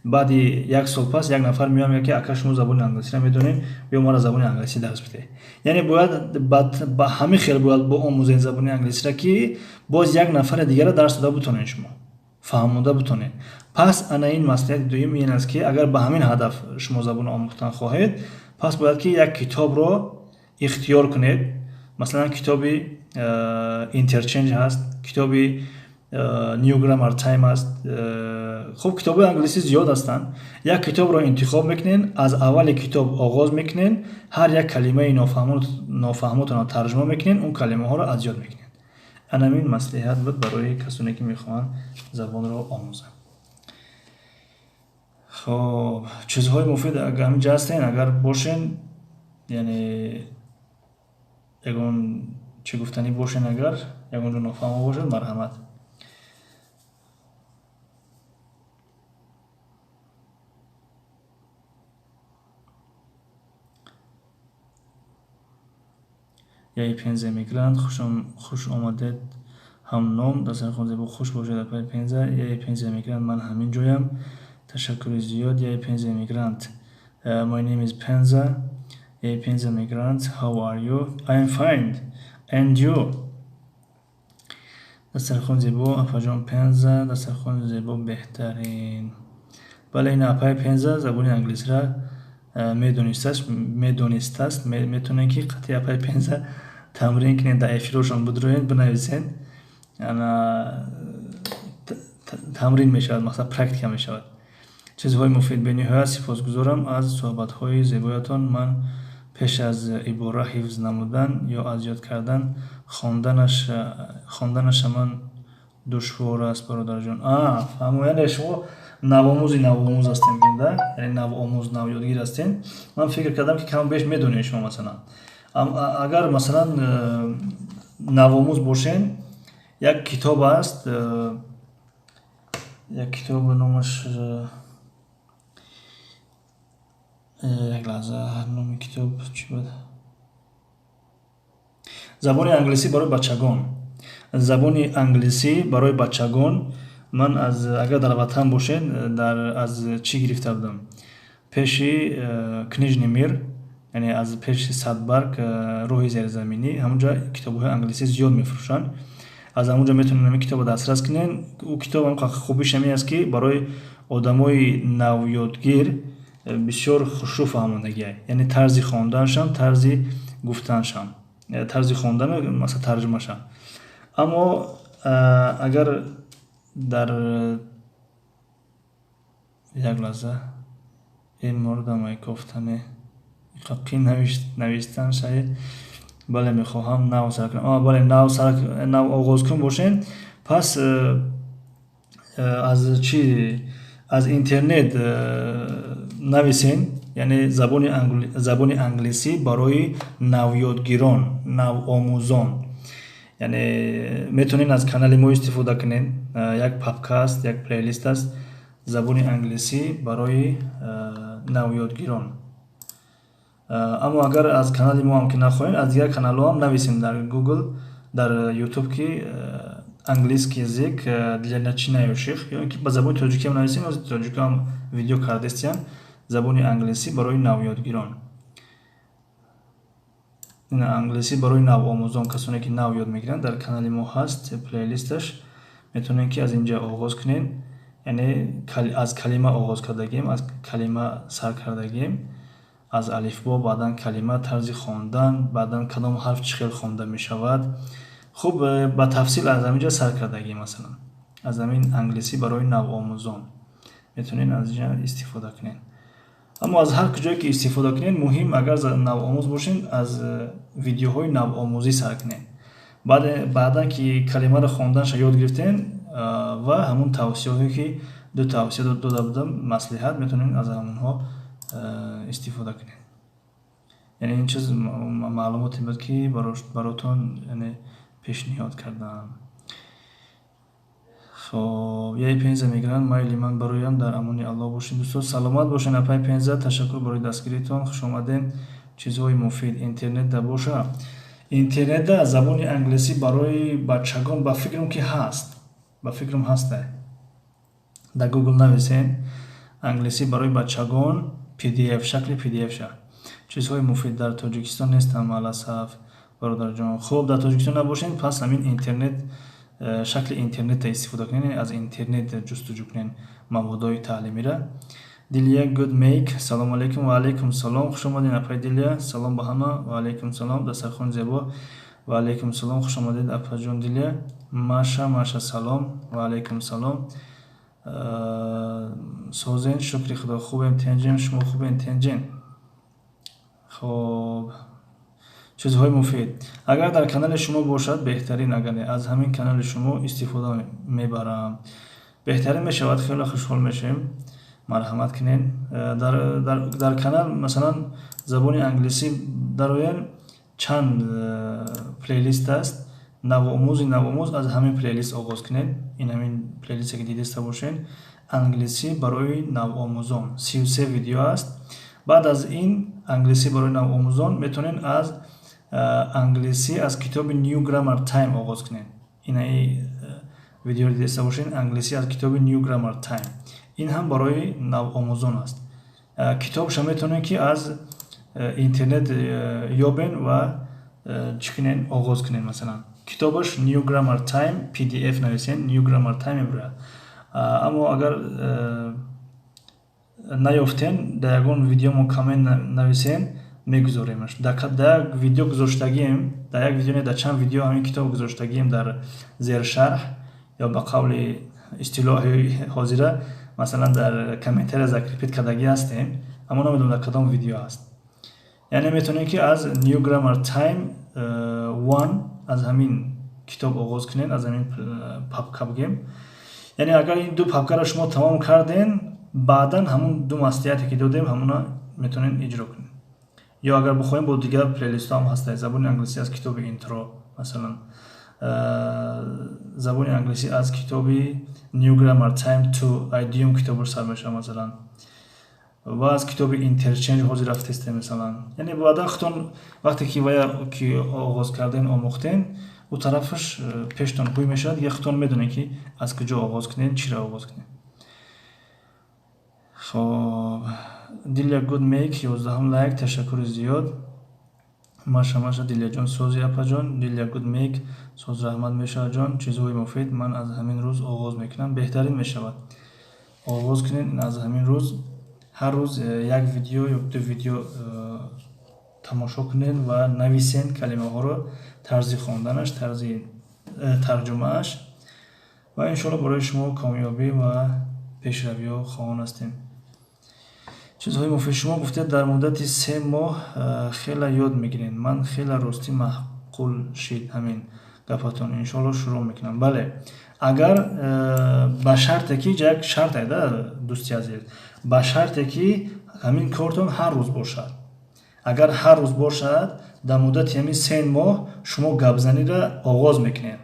баъди як сол пас як нафар меояд, мегӯяд ки: «Ака, шумо забони англисиро медонед, биё, мара забони англисӣ дарс бидеҳ». Яъне бояд ба ҳамин хел бояд боомӯзед забони англисиро ки боз як нафари дигарро дарс дода битонед, шумо фаҳмонда битонед. Пас ана ин маслиҳати дуюм ин аст ки агар ба ҳамин ҳадаф шумо забон омӯхтан хоҳед, пас Пас бояд ки як китобро ихтиёр кунед. Масалан, китоби Interchange ҳаст, китоби New Grammar Time аст. Хуб, китобҳои англисӣ зиёд ҳастанд. Як китобро интихоб мекунед, аз аввали китоб оғоз мекунед, ҳар як калимаи нофаҳмотонро тарҷума мекунед, он калимаҳоро аз ёд мекунед. Анамин маслиҳат буд барои касоне ки мехоҳанд забонро омӯзанд. Хоб, чизҳои муфид ҳаминҷа ҳастен, агар бошен, яъне ягон чӣ гуфтанӣ бошен, агар ягон ҷо нофаҳмо бошед, марҳамат. Я и Пенза мигрант, хуш омадед, ҳамном дастархон зебо, хуш бошед, апаи Пенза. Я и Пенза мигрант, ман ҳамин ҷоям, ташаккури зиёд. Я и Пенза мигрант, my name is Penza. Я и Пенза мигрант, how are you? I am fine, and you? Дастархон зебо, апаҷон Пенза, дастархони зебо беҳтарин. Бале, ин апаи Пенза забони англисиро медонистааст. Метавонед ки қатъи апаи Пенза тамрин кунед, дар эфирҳошон бидроед, бинависед, тамрин мешавад, мақсад практика мешавад. Чизҳои муфид, бениҳоят сипосгузорам аз суҳбатҳои зебоятон. Ман пеш аз ибора ҳифз намудан ё аз ёд кардан хонданаша ман душвор аст, бародарҷон. Фаҳмо, яъне шумо навомӯзи навомӯз ҳастем, да, яъне навомӯз, навёдгир ҳастем. Ман фикр кардам, ки кам беш медонед шумо. Масалан, агар масалан навомӯз бошен, як китоб аст, як китоб, номаш, як лаҳза, номи китоб чӣ буд? Забони англисӣ барои бачагон, забони англисӣ барои бачагон. Ман аз, агар дар ватан бошед, дар аз чӣ гирифта будам, пеши Книжный мир, яъне аз пеши Садбарг, роҳи зерзаминӣ, ҳамонҷа китобҳои англисӣ зиёд мефурӯшанд. Аз ҳамонҷо метавонед ҳамин китобро дастрас кунед. Ӯ китоб хубиш ҳамин аст, ки барои одамои навёдгир бисёр хушрӯ фаҳмондагиа, яъне тарзи хонданашам, тарзи гуфтанашам, тарзи хондану масалан тарҷумашам. Аммо агар дар, як лаҳза, ин мордамай кофтане қин навиштан шаед. Бале, мехоҳам нав сар кунам. Бале, нав сар, нав оғозкун бошед, пас аз чӣ, аз интернет нависен, яъне забони англисӣ барои навёдгирон, навомӯзон. Яъне метавонед аз канали мо истифода кунед, як папка аст, як плейлист аст, забони англисӣ барои навёдгирон. Аммо агар аз канали мо ҳам ки нахоҳед, аз дигар каналҳо ҳам нависем дар Google, дар YouTube, ки английский язык для начинающих, ё ин ки ба забони тоҷикӣ ҳам нависем, тоҷикӣ ҳам видео кардестиям, забони англисӣ барои навёдгирон, англисӣ барои навомӯзон, касоне ки нав ёд мегиранд. Дар канали мо ҳаст плейлисташ, метавонед ки аз инҷа оғоз кунед. Яъне аз калима оғоз кардагием, аз калима сар кардагием, аз алифбо, баъдан калима, тарзи хондан, баъдан кадом ҳарф чӣ хел хонда мешавад. Хуб, ба тафсил аз ҳамин ҷо сар кардагием. Масалан, аз ҳамин англисӣ барои навомӯзон метавонед аз инҷа истифода кунед. Аммо аз ҳар куҷое ки истифода кунед, муҳим, агар навомӯз бошед, аз видеоҳои навомӯзӣ сар кунед. Баъдан ки калимаро хонданша ёд гирифтем ва ҳамун тавсияҳое ки ду тавсия дода будам, маслиҳат, метавонед аз ҳамонҳо истифода кунед. Яъне ин чиз маълумоте буд, ки баротон яъне пешниҳод кардам. Хоб, яи Пенза мегиранд, майли, ман бароям, дар амони Аллоҳ бошед, дӯстон. Саломат бошед, апаи Пенза, ташаккур барои дастгиритон, хуш омадем. Чизҳои муфид интернетда боша? Интернетда забони англисӣ барои бачагон, ба фикрам, ки ҳаст, ба фикрам ҳаста. Дар Google нависен англисӣ барои бачагон, PDF, шакли PDF ша. Чизҳои муфид дар Тоҷикистон нестам, маъласаф, бародарҷон. Хуб, дар Тоҷикистон набошед, пас ҳамин интернет, шакли интернетро истифода кунед, аз интернет ҷустуҷӯ кунед маводҳои таълимиро. Дилия Good Make, салому алейкум. Ва алейкум салом, хуш омадед, апай Дилия. Салом ба ҳама. Ва алейкум салом. Дастархони зебо. Ва алейкум салом, хуш омадед, апаҷон Дилия. Маша, Маша, салом. Ва алейкум салом. Созен, шукри Худо, хубем, тенҷем, шумо хубен, тенҷен. Хоб, чизҳои муфид. Агар дар канали шумо бошад, беҳтарин, агар аз ҳамин канали шумо истифода мебарам, беҳтарин мешавад, хеле хушҳол мешавем. Марҳамат кунед. Дар канал, масалан, забони англисӣ дароем, чанд плейлист аст. Навомӯзи навомӯз аз ҳамин плейлист оғоз кунед. Ин ҳамин плейлисте ки дидаста бошед, англисӣ барои навомӯзон, 33 видео аст. Баъд аз ин англисӣ барои навомӯзон метавонед аз англисӣ аз китоби New Grammar Time оғоз кунед. Инаи видеоро дидаста бошед, англисӣ аз китоби New Grammar Time. Ин ҳам барои навомӯзон аст. Китобша метавонед ки аз интернет ёбен ва чӣ кунед, оғоз кунед. Масалан, китобаш New Grammar Time PDF нависен, New Grammar Time мебурад. Аммо агар наёфтен, дар ягон видеомо коммент нависен, мегузоремаш. Дар як видео гузоштагием, дар як видео не, дар чанд видео ҳамин китоб гузоштагием дар зершарҳ ё ба қавли истилоҳи ҳозира, масалан, дар комментария закрепить кардагӣ ҳастем, аммо намедонам дар кадом видео ҳаст. Яъне метавонед ки аз New Grammar Time 1, аз ҳамин китоб оғоз кунед, аз ҳамин папка бигем. Яъне агар ин ду папкаро шумо тамом карден, баъдан ҳамун ду маслиҳате ки додем, ҳамуна метавонед иҷро кунед. Ё агар бихоҳем, бо дигар плейлистҳо ҳам ҳаста: забони англисӣ аз китоби Intro, масалан, забони англисӣ аз китоби New Grammar Time 2, ай дуюм китобаш сар мешавад, масалан, ва аз китоби Interchange ҳозир рафтестем, масалан. Яъне баъдан худтон вақте ки вая ки оғоз карден, омӯхтен, ӯ тарафаш пештон ҳуй мешавад, дигар худтон медонед ки аз куҷо оғоз кунед, чиро оғоз кунед. Хоб, Дилия Good Make, 11-ум лайк, ташаккури зиёд. Маша, Маша, Дилияҷон, сози, апаҷон. Дилия Good Make, соз, раҳмат мешавад, ҷон. Чизҳои муфид, ман аз ҳамин рӯз оғоз мекунам. Беҳтарин мешавад, оғоз кунед аз ҳамин рӯз. Ҳар рӯз як видео ё ду видео тамошо кунед ва нависен калимаҳоро, тарзи хонданаш, тарзи тарҷумааш, ва иншоалло барои шумо комёбӣ ва пешравиҳо хоҳон ҳастем. Чизҳои муфид, шумо гуфтед, дар муддати 3 моҳ хеле ёд мегиред. Ман хеле ростӣ маъқул шид ҳамин гапатон, иншоалло шурӯъ мекунам. Бале, агар ба шарте ки, як шарте да, дӯсти азиз, ба шарте ки ҳамин кортон ҳар рӯз бошад. Агар ҳар рӯз бошад, дар муддати ҳамин 3 моҳ шумо гапзаниро оғоз мекунед.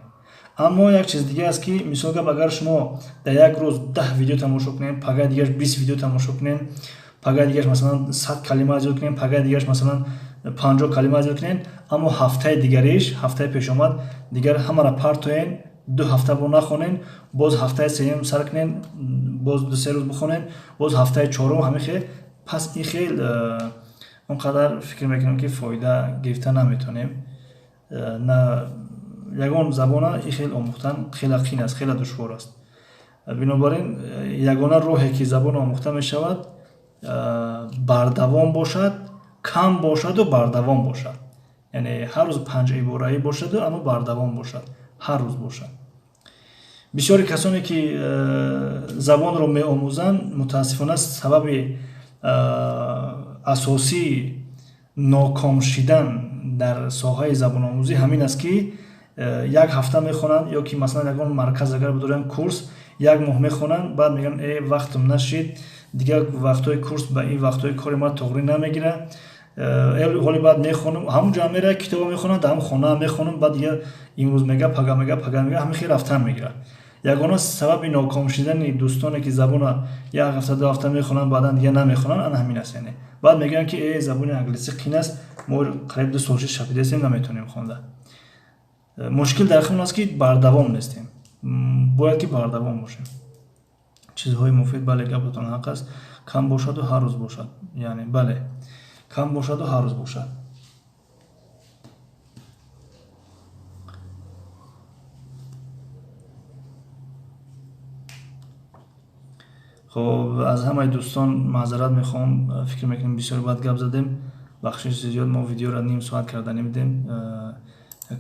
Аммо як чиз дига аст ки, мисол гап, агар шумо дар як рӯз 10 видео тамошо кунед, пагаи дигараш 20 видео тамошо кунед, пагаи дигараш, масалан, 100 калима аз ёд кунед, пагаи дигараш, масалан, 50 калима аз ёд кунед, аммо ҳафтаи дигариш, ҳафтаи пешомад дигар ҳамаро партоен, 2 ҳафта бо нахонен, боз ҳафтаи сеюм сар кунен, боз 2-се рӯз бихонен, боз ҳафтаи чорум ҳамин хел, пас ин хел он қадар фикр мекунам ки фоида гирифта наметавонем. На ягон забона ин хел омӯхтан хеле қин аст, хеле душвор аст. Бинобар ин ягона роҳе ки забон омӯхта мешавад, бардавом бошад, кам бошаду бардавом бошад, яъне ҳар рӯз панҷ ибораӣ бошаду, аммо бардавом бошад, ҳар рӯз бошад. Бисёре касоне ки забонро меомӯзанд, мутаассифона, сабаби асосии ноком шидан дар соҳаи забономӯзӣ ҳамин аст ки як ҳафта мехонанд ё ки, масалан, ягон марказ агар бидоранд, курс як моҳ мехонанд, баъд мегӯянд: «Э, вақтам нашид, дигар вақтҳои курс ба ин вақтҳои кори ман тоғрӣ намегирад, ҳоли баъд мехонам». Ҳамун ҷо мера, китобо мехонад, дар ҳамн хона мехонам, баъд дигар имрӯз мега, пага мега, пага мега, ҳамин хел рафтан мегирад. Ягона сабаби ноком шидани дӯстоне ки забона як ҳафта, 2 ҳафта мехонанд, баъдан дигар намехонанд, ана ҳамин аст. Яъне баъд мегӯянд ки э, забони англисӣ қин аст, мо қариб 2 сол шид шапидастем, наметавонем хонда. Мушкил дар он аст ки бардавом нестем, бояд ки бардавом бошем. Чизҳои муфид, бале, гапатон ҳақ аст, кам бошаду ҳар рӯз бошад. Яъне бале, кам бошаду ҳар рӯз бошад. Хоб, аз ҳамаи дӯстон маъзарат мехоҳам, фикр мекунем бисёр бад гап задем. Бахшиши зиёд, мо видеоро ним соат карда намедем,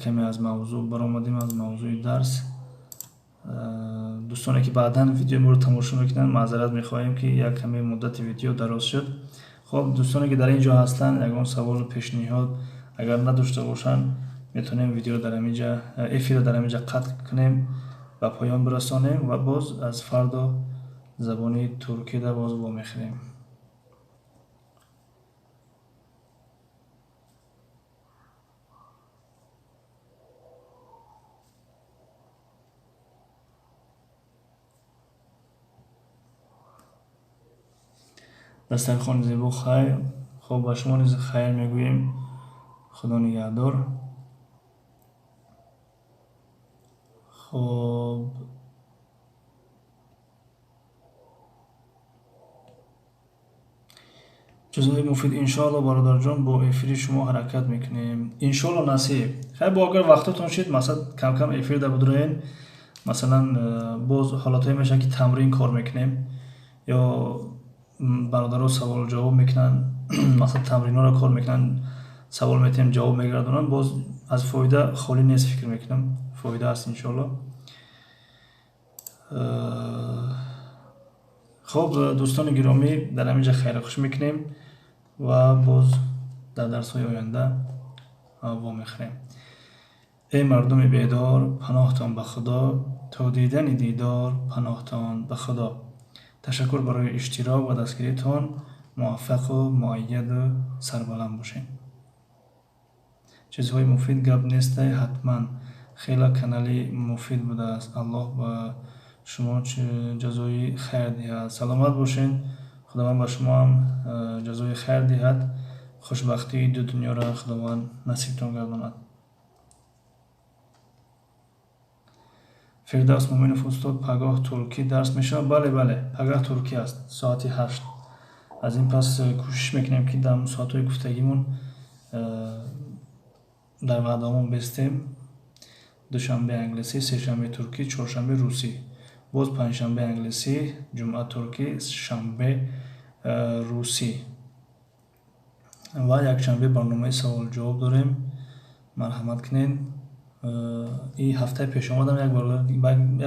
каме аз мавзӯъ баромадем, аз мавзӯи дарс. Дӯстоне ки баъдан видеои моро тамошо мекунанд, маъзарат мехоҳем, ки як каме муддати видео дароз шуд. Хоб, дӯстоне ки дар ин ҷо ҳастанд, ягон саволу пешниҳод агар надошта бошанд, метавонем видеоро дар ҳамин ҷа, эфирро дар ҳамин ҷа қатъ кунем, ба поён бирасонем ва боз аз фардо забони туркида боз вомехӯрем. Дастархони зебо, хайр. Хоб, ба шумо низ хайр мегӯем, Худо нигаҳдор. Хоб, чизҳои муфид, иншоалло, бародарҷон, бо эфири шумо ҳаракат мекунем, иншоалло, насиб. Хайр, бо агар вақтотон шид, масалан, камкам эфирда будроен, масалан, боз ҳолатҳое мешавад, ки тамрин кор мекунем ё бародаро саволу ҷавоб мекунанд, масалан, тамринҳоро кор мекунанд, савол метиҳем, ҷавоб мегардонанд, боз аз фоида холӣ нест, фикр мекунам, фоида аст, иншоалло. Хоб, дӯстони гиромӣ, дар ҳамин ҷа хайрухуш мекунем ва боз дар дарсҳои оянда вомехӯрем. Эй мардуми бедор, паноҳтон ба Худо, то дидани дидор, паноҳтон ба Худо. Ташаккур барои иштирок ва дастгиритон. Муваффақу муайяду сарбаланд бошед. Чизҳои муфид гап нестай, ҳатман хеле канали муфид будааст. Аллоҳ ба шумо ҷазои хайр диҳад. Саломат бошед, Худованд ба шумо ҳам ҷазои хайр диҳад, хушбахтии ду дунёро Худованд насибтон гардонад. Фирдавс Муминов: устод, пагоҳ туркӣ дарс мешавад? Бале, бале, пагаҳ туркӣ аст, соати 8. Аз ин пас кӯшиш мекунем, ки дар соатҳои гуфтагимон дар ваъдаҳомон бестем. Душанбе англисӣ, сешанбе туркӣ, чоршанбе русӣ, боз панҷшанбе англисӣ, ҷумъа туркӣ, шанбе русӣ ва якшанбе барномаи саволҷавоб дорем. Марҳамат кунед. И ҳафтаи пешомадам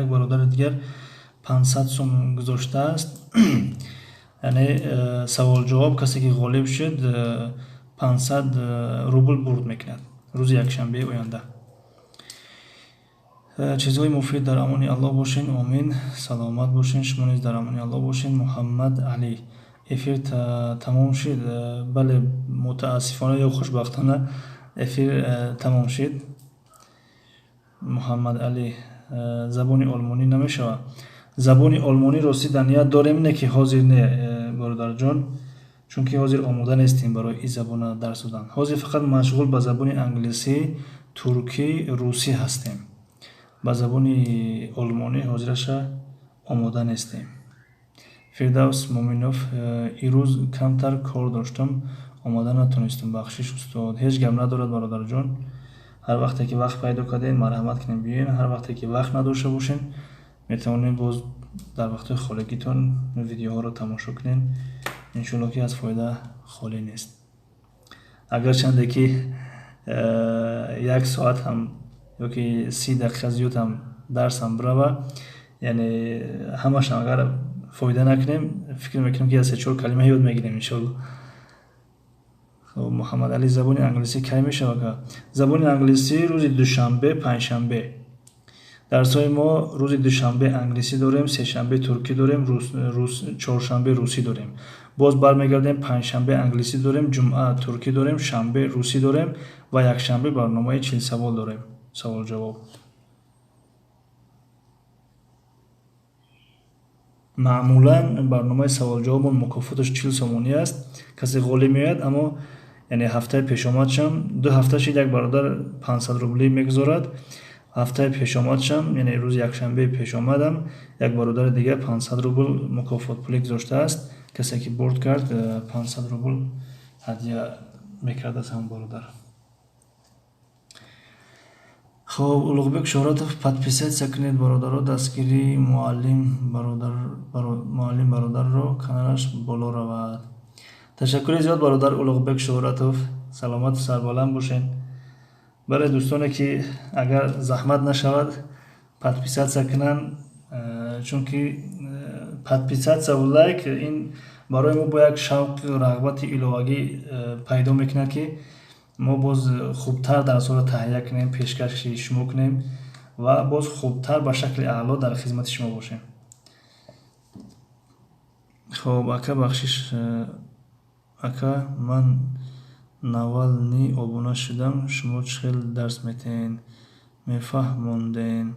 як бародари дигар 500 сум гузоштааст, яъне саволҷавоб, касе ки ғолиб шуд, 500 рубл бурд мекунад рӯзи якшанбеи оянда. Чизҳои муфид, дар амони Аллоҳ бошен. Омин, саломат бошен, шумо низ дар амони Аллоҳ бошен. Муҳаммад Алӣ: эфир тамом шид? Бале, мутаассифона ё хушбахтона эфир тамом шид. Муҳаммад Алӣ: забони олмонӣ намешавад? Забони олмонӣ ростӣ дар ният дорем, не ки ҳозир не, бародарҷон, чунки ҳозир омода нестем барои ин забона дарс додан. Ҳозир фақат машғул ба забони англисӣ, туркӣ, русӣ ҳастем, ба забони олмонӣ ҳозираша омода нестем. Фирдавс Муминов: ирӯз камтар кор доштам, омода натонистам, бахшиш, устод. Ҳеҷ гап надорад, бародарҷон. Ҳар вақте ки вақт пайдо кардем, марҳамат кунем, биёен. Ҳар вақте ки вақт надошта бошем, метавонем боз дар вақтҳои холигитон видеоҳоро тамошо кунем, иншоалло, ки аз фоида холӣ нест. Агарчанде ки як соат ҳам ёки 30 дақиқа зиёд ҳам дарсам бирава, яъне ҳамашам агар фоида накунем, фикр мекунем, ки аз се-чор калима ёд мегирем, иншоалло. Хоб, Муҳаммадалӣ: забони англисӣ кай мешавад? Забони англисӣ рӯзи душанбе, панҷшанбе. Дарсҳои мо: рӯзи душанбе англисӣ дорем, сешанбе туркӣ дорем, чоршанбе русӣ дорем. Боз бармегардем, панҷшанбе англисӣ дорем, ҷумъа туркӣ дорем, шанбе русӣ дорем ва якшанбе барномаи 40 савол дорем, саволҷавоб. Маъмулан барномаи саволҷавобмон мукофоташ 40 сомонӣ аст, касе ғолиб меояд. Аммо яъне ҳафтаи пешомадшам, 2 ҳафта шид, як бародар 500 рублӣ мегузорад. Ҳафтаи пешомадшам, яъне рӯзи якшанбеи пешомадам, як бародари дигар 500 рубл мукофотпулӣ гузоштааст. Касе ки бурд кард, 500 рубл ҳадя мекард аз ҳамон бародар. Хоб, Улуғбек Шӯҳратов, подписаться кунед, бародаро, дастгирии муаллим бародарро каналаш боло равад. Ташаккури зиёд, бародар Улуғбек Шӯҳратов, саломату сарбаланд бошед. Бале, дӯстоне ки агар заҳмат нашавад, подписаться кунанд, чунки подписаться-ву лайк ин барои мо бо як шавқу рағбати иловагӣ пайдо мекунад, ки мо боз хубтар дарсҳоро таҳия кунем, пешкаши шумо кунем ва боз хубтар ба шакли аъло дар хизмати шумо бошем. Хоб, ака, бахшиш, ака, ман навални обуна шудам, шумо чӣ хел дарс метиҳед, мефаҳмонден?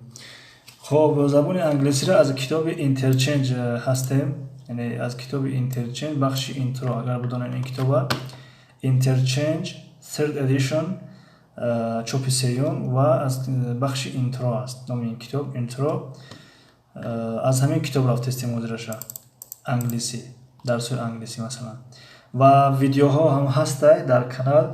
Хоб, забони англисиро аз китоби Interchange ҳастем, яъне аз китоби Interchange бахши Intro. Агар бидонед ин китоба, Interchange Third Edition, чопи сеюм, ва аз бахши Intro аст номи ин китоб, Intro. Аз ҳамин китоб рафтестем ҳозираша англисӣ, дарсҳои англисӣ масалан, ва видеоҳо ҳам ҳастай дар канал.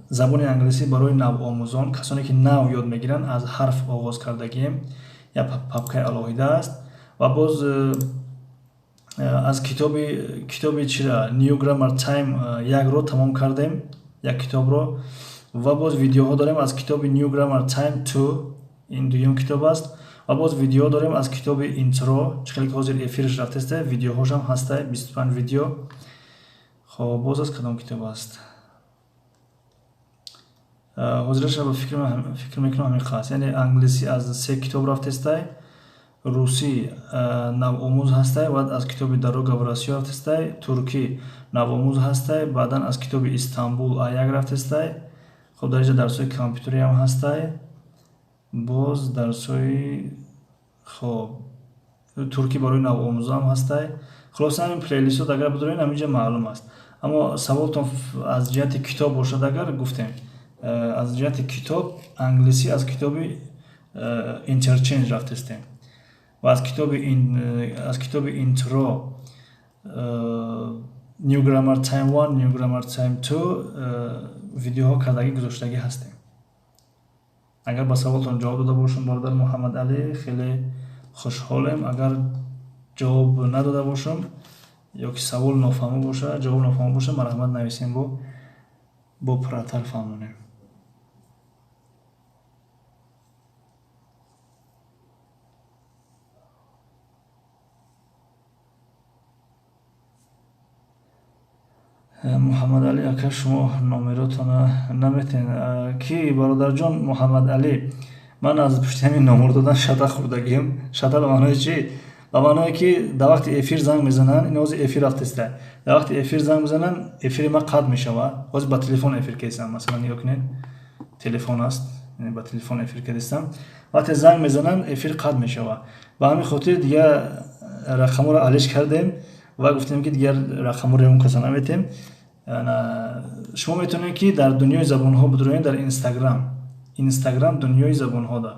Забони англисӣ барои навомӯзон, касоне ки нав ёд мегиранд, аз ҳарф оғоз кардагием, як папкаи алоҳида аст. Ва боз аз китоби чира New Grammar Time якро тамом кардем, як китобро, ва боз видеоҳо дорем аз китоби New Grammar Time 2, ин дуюм китоб аст. Ва боз видео дорем аз китоби Intro, чӣ хеле ки ҳозир эфирш рафтеста, видеоҳошам ҳастай, 25 видео. Хоб, боз аз кадом китоб аст ҳозираша, ба фикр мекунам, ҳамин аст. Яъне англисӣ аз се китоб рафтестай, русӣ навомӯз ҳастай, баъд аз китоби Дорога в Россию рафтестай, туркӣ навомӯз ҳастай, баъдан аз китоби Истанбул А1 рафтестай. Хоб, дар инҷа дарсҳои компютерӣ ҳам ҳастай, боз дарсҳои, хоб, туркӣ барои навомӯзо ҳам ҳастай. Хулоса, ҳамин плейлистҳо агар бидоред, ҳаминҷа маълум аст. Аммо саволтон аз ҷиҳати китоб бошад, агар гуфтем, аз ҷиҳати китоб англисӣ аз китоби Interchange рафтестем ва аз китоби Intro, New Grammar Time 1, New Grammar Time 2 видеоҳо кардагӣ гузоштагӣ ҳастем. Агар ба саволтон ҷавоб дода бошам, бародар Муҳаммадалӣ, хеле хушҳолем. Агар ҷавоб надода бошам ё ки савол нофаҳмо боша, ҷавоб нофаҳмо боша, марҳамат, нависем, бо пурратар фаҳмонем. Муҳаммадалӣ ака, шумо номеротона наметен ки? Бародарҷон Муҳаммадалӣ, ман аз пушти ҳамин номер додан шата хӯрдагием. Шата ба маънои чӣ? Ба маъное ки дар вақти эфир занг мезананд, ин ҳозир эфир рафтеста, дар вақти эфир занг мезананд, эфири ман қатъ мешавад. Ҳозир ба телефон эфир кесам, масалан, нигоҳ кунед, телефон аст, ба телефон эфир кардистам. Вақте занг мезананд, эфир қатъ мешавад. Ба ҳамин хотир дигар рақамҳоро алиш кардем ва гуфтем, ки дигар рақамҳоро ягон каса наметем. Шумо метавонед, ки дар Дунёи забонҳо бидуроед дар Инстаграм, Инстаграм Дунёи забонҳо, да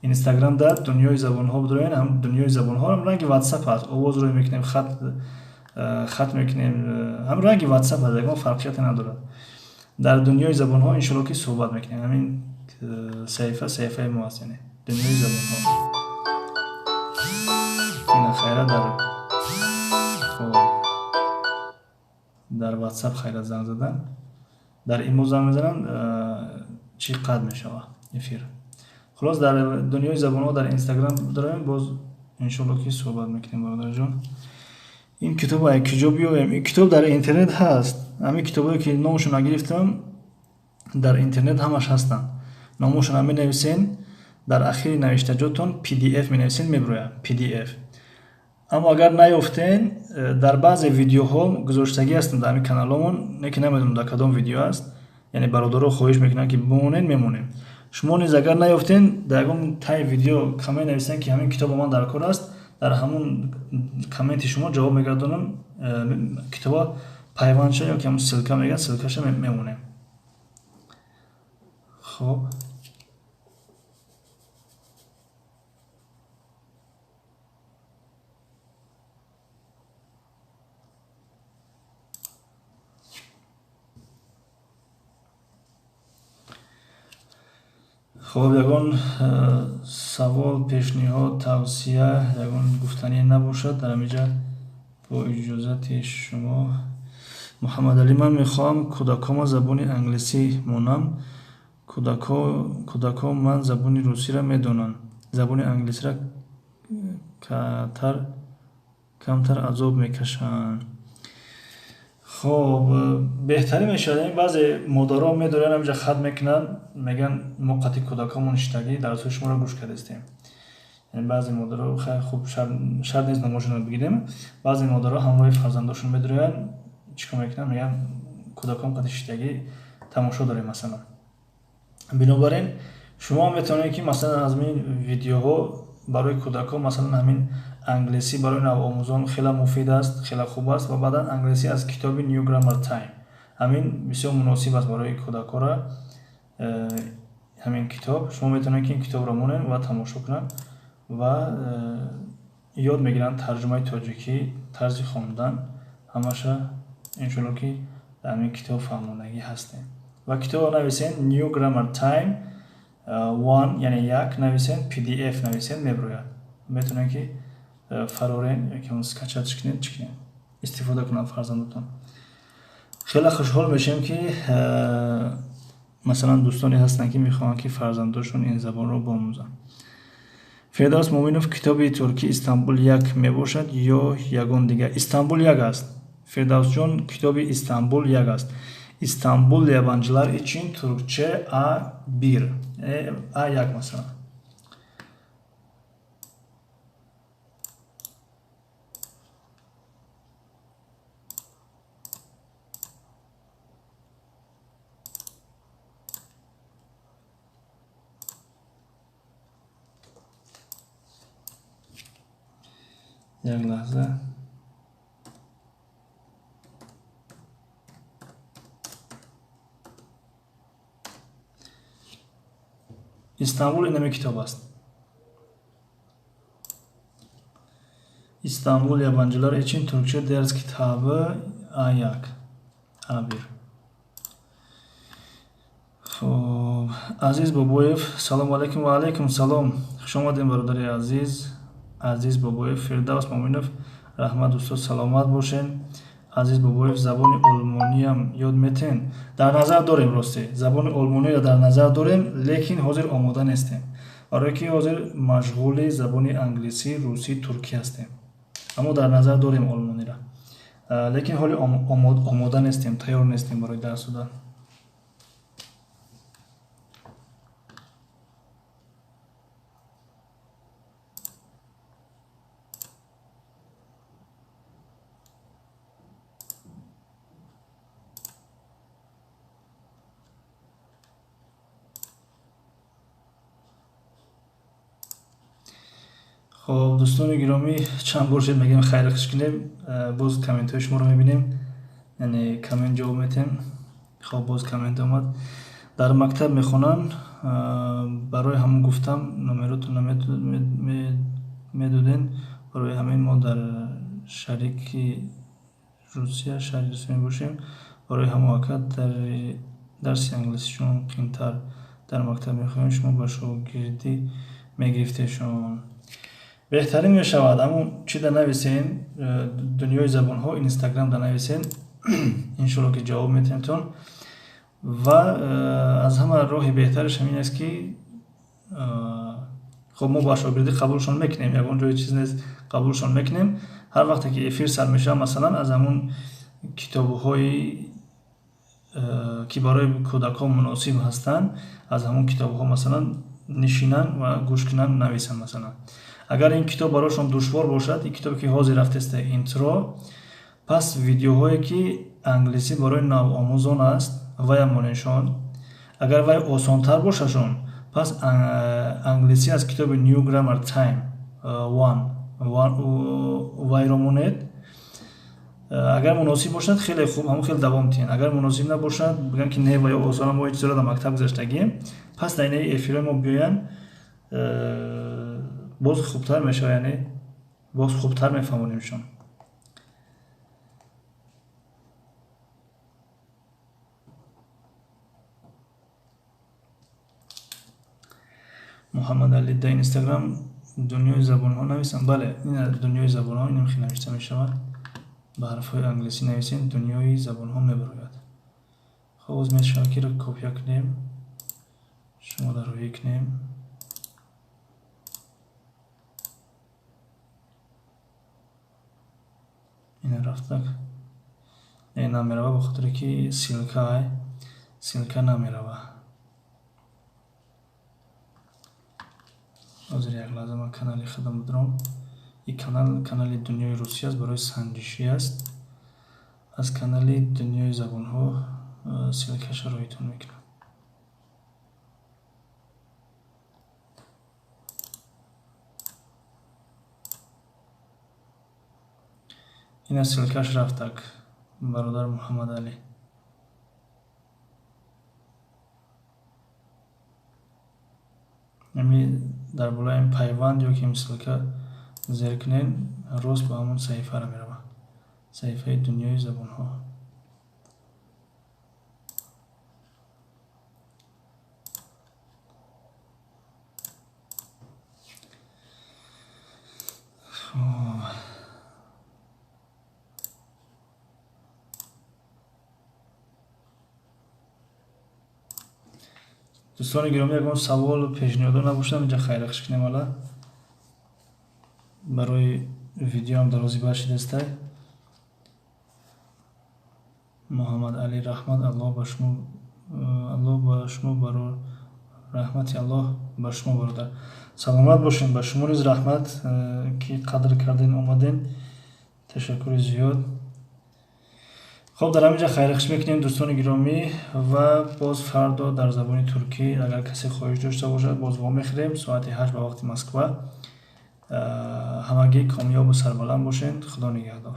Инстаграм дар Дунёи забонҳо бидуроед. Ҳам Дунёи забонҳо ҳам ранги Ватсап аст, овоз рӯй мекунем, хат мекунем, ҳам ранги Ватсап аст, ягон фарқияте надорад. Дар Дунёи забонҳо иншоалло ки суҳбат мекунем. Ҳамин саҳифа саҳифаи мо аст, яъне Дунёи забонҳо. Ина хайра, дар, хоб, дар Ватсап хайра занг задан, дар имо занг мезананд, чӣ, қатъ мешавад эфир. Хулос, дар Дунёи забонҳо дар Инстаграм дорем, боз иншоалло ки суҳбат мекунем. Бародарҷон, ин китобо як куҷо биёем? Ин китоб дар интернет ҳаст. Ҳамин китобое ки номашон нагирифтам, дар интернет ҳамаш ҳастанд. Номошонро менависен, дар ахири навиштаҷотон PDF менависен, мебирояд PDF. Аммо агар наёфтен, дар баъзе видеоҳо гузоштагӣ ҳастанд дар ҳамин каналҳомон, не ки намедонам дар кадом видео аст. Яъне бародаро хоҳиш мекунанд, ки бимонед, мемонем. Шумо низ агар наёфтен, дар ягон таи видео коммент нависен, ки ҳамин китобо ман дар кор аст, дар ҳамун комменти шумо ҷавоб мегардонам, китоба пайвандша ё ки ҳамун ссылка мегӯянд, ссылкаша мемонем. Хоб, Хоб, ягон савол, пешниҳод, тавсия, ягон гуфтанӣ набошад дар ҳаминҷа, бо иҷозати шумо. Муҳаммадалӣ, ман мехоҳам кӯдакома забони англисӣ монам. Кӯдако ман забони русиро медонанд, забони англисиро камтар азоб мекашанд. Хоб, беҳтарин мешавад. Яъне баъзе модаро медоранд, ҳаминҷа хат мекунанд, мегӯянд мо қатъи кӯдакомон иштагӣ дарсҳои шуморо гӯш кардастем. Яъне баъзе модаро, хайр, хуб, шарт нест номошонро бигирем, баъзе модаро ҳамроҳи фарзандошон медороянд, чӣ кор мекунанд, мегӯянд кӯдаком қатъи иштагӣ тамошо дорем масалан. Бинобар ин шумо метавонед, ки масалан аз ин видеоҳо барои кӯдакон, масалан ҳамин англисӣ барои навомӯзон хеле муфид аст, хеле хуб аст, ва баъдан англисӣ аз китоби New Grammar Time ҳамин бисёр муносиб аст барои кӯдакора. Ҳамин китоб шумо метавонед, ки ин китобро монед ва тамошо кунанд ва ёд мегиранд тарҷумаи тоҷикӣ, тарзи хондан, ҳамаша иншоалло ки дар ҳамин китоб фаҳмондагӣ ҳастем. Ва китобро нависен New Grammar Time 1, яъне 1 нависен, PDF нависен, меброяд. Метавонед, ки фарорен ёки он скачать кунед, чӣ кунед, истифода кунанд фарзандотон. Хеле хушҳол мешавем, ки масалан дӯстоне ҳастанд, ки мехоҳанд, ки фарзандошон ин забонро биомӯзанд. Фирдавс Муъминов, китоби туркӣ Истанбул 1 мебошад ё ягон дигар? Истанбул 1 аст. Фирдавсҷон, китоби Истанбул 1 аст. İstanbul yabancılar için Türkçe A1. A1 масалан. Як лаҳза. Истанбул инаме китоб аст. İstanbul yabancılar için Türkçe ders kitabı A1. A1. Хоб, Азиз Бобоев, салому алайкум. Ва алайкум салом. Хуш омадем, бародари азиз. Азиз Бобоев, Фирдавс Муъминов, раҳмат устод, саломат бошен. Азиз Бобоев, забони олмониям ёд метен? Дар назар дорем, росте забони олмониро дар назар дорем, лекин ҳозир омода нестем, барое ки ҳозир машғули забони англисӣ, русӣ, туркӣ ҳастем. Аммо дар назар дорем олмониро, лекин ҳоли омода нестем, тайёр нестем барои дарс додан. Хоб, дӯстони гиромӣ, чанд бор шуд мегӯем хайр хуш кунем, боз комментҳои шуморо мебинем, яъне коммент ҷавоб метем. Хоб, боз коммент омад. Дар мактаб мехонанд, барои ҳамон гуфтам номеротон медоден, барои ҳамин мо дар шарики Русия, шаҳри Русия мебошем, барои ҳамон ака дар дарси англисишон қимтар дар мактаб мехоҳем, шумо ба шогирдӣ мегирифтешон. Беҳтарин мешавад, аммо чӣ да нависен, дунёи забонҳо инстаграм да нависен, иншоалло ки ҷавоб метиҳемтон. Ва аз ҳама роҳи беҳтараш ҳамин аст, ки хоб мо ба шогирдӣ қабулшон мекунем, ягон ҷои чиз нест, қабулшон мекунем. Ҳар вақте ки эфир сар мешавад, масалан аз ҳамон китобҳои ки барои кӯдакон муносиб ҳастанд, аз ҳамон китобҳо масалан нишинанд ва гӯш кунанд, нависанд. Масалан, агар ин китоб барояшон душвор бошад, ин китобе ки ҳозир рафтеста интро, пас видеоҳое ки англисӣ барои навомӯзон аст, ваям монешон. Агар вай осонтар бошашон, пас англисӣ аз китоби New Grammar Time 1 вайро монед. Агар муносиб бошад, хеле хуб, ҳамон хеле давом диҳед. Агар муносиб набошад, бигӯянд ки не, ва ё осона, мо ҳеҷ чизро дар мактаб гузаштагием, пас дар инаи эфирҳои мо биёянд, боз хубтар мешавад, яъне боз хубтар мефаҳмонимшон. Муҳаммадалӣ, дар Инстаграм дунёи забонҳо нависам? Бале, дунёи забонҳо инам хел навишта мешавад. Ба ҳарфҳои англисӣ нависем, дунёи забонҳо мебарояд. Хоб, оз мешавад ки копия кунем, шумо дар рӯӣ кунем. Ина рафтак. Не, намерава, ба хотире ки ссылка ай, ссылка намерава. Ҳозир як лаҳза ман канали худам бидорам. Ин канал канали дунёи русӣ аст, барои санҷишӣ аст. Аз канали дунёи забонҳо ссылкаша роҳитон мекунам. Ина ссылкаш рафтак, бародар Муҳаммадалӣ. Ами дар болои ин пайванд ё ки ин ссылка зер кунед, рост ба ҳамон саҳифаро меравад. Саҳифаи дунёи забонҳо. Хоб. Дӯстони гиромӣ, ягон саволу пешниҳодо набошад, инҷа хайрахш кунем ала. Барои видеоам дарози бар шидастай. Муҳаммадалӣ, раҳмат Аллоҳ ба шумо, Аллоҳ ба шумо барор, раҳмати Аллоҳ ба шумо бародар. Саломат бошем, ба шумо низ раҳмат, ки қадр карден, омаден. Ташаккури зиёд. Хоб, дар ҳамин ҷа хайрахш мекунем, дӯстони гиромӣ, ва боз фардо дар забони туркӣ агар касе хоҳиш дошта бошад, боз вомехӯрем соати 8 ба вақти Москва. Ҳамагӣ комёбу сарбаланд бошед. Худо нигаҳдор.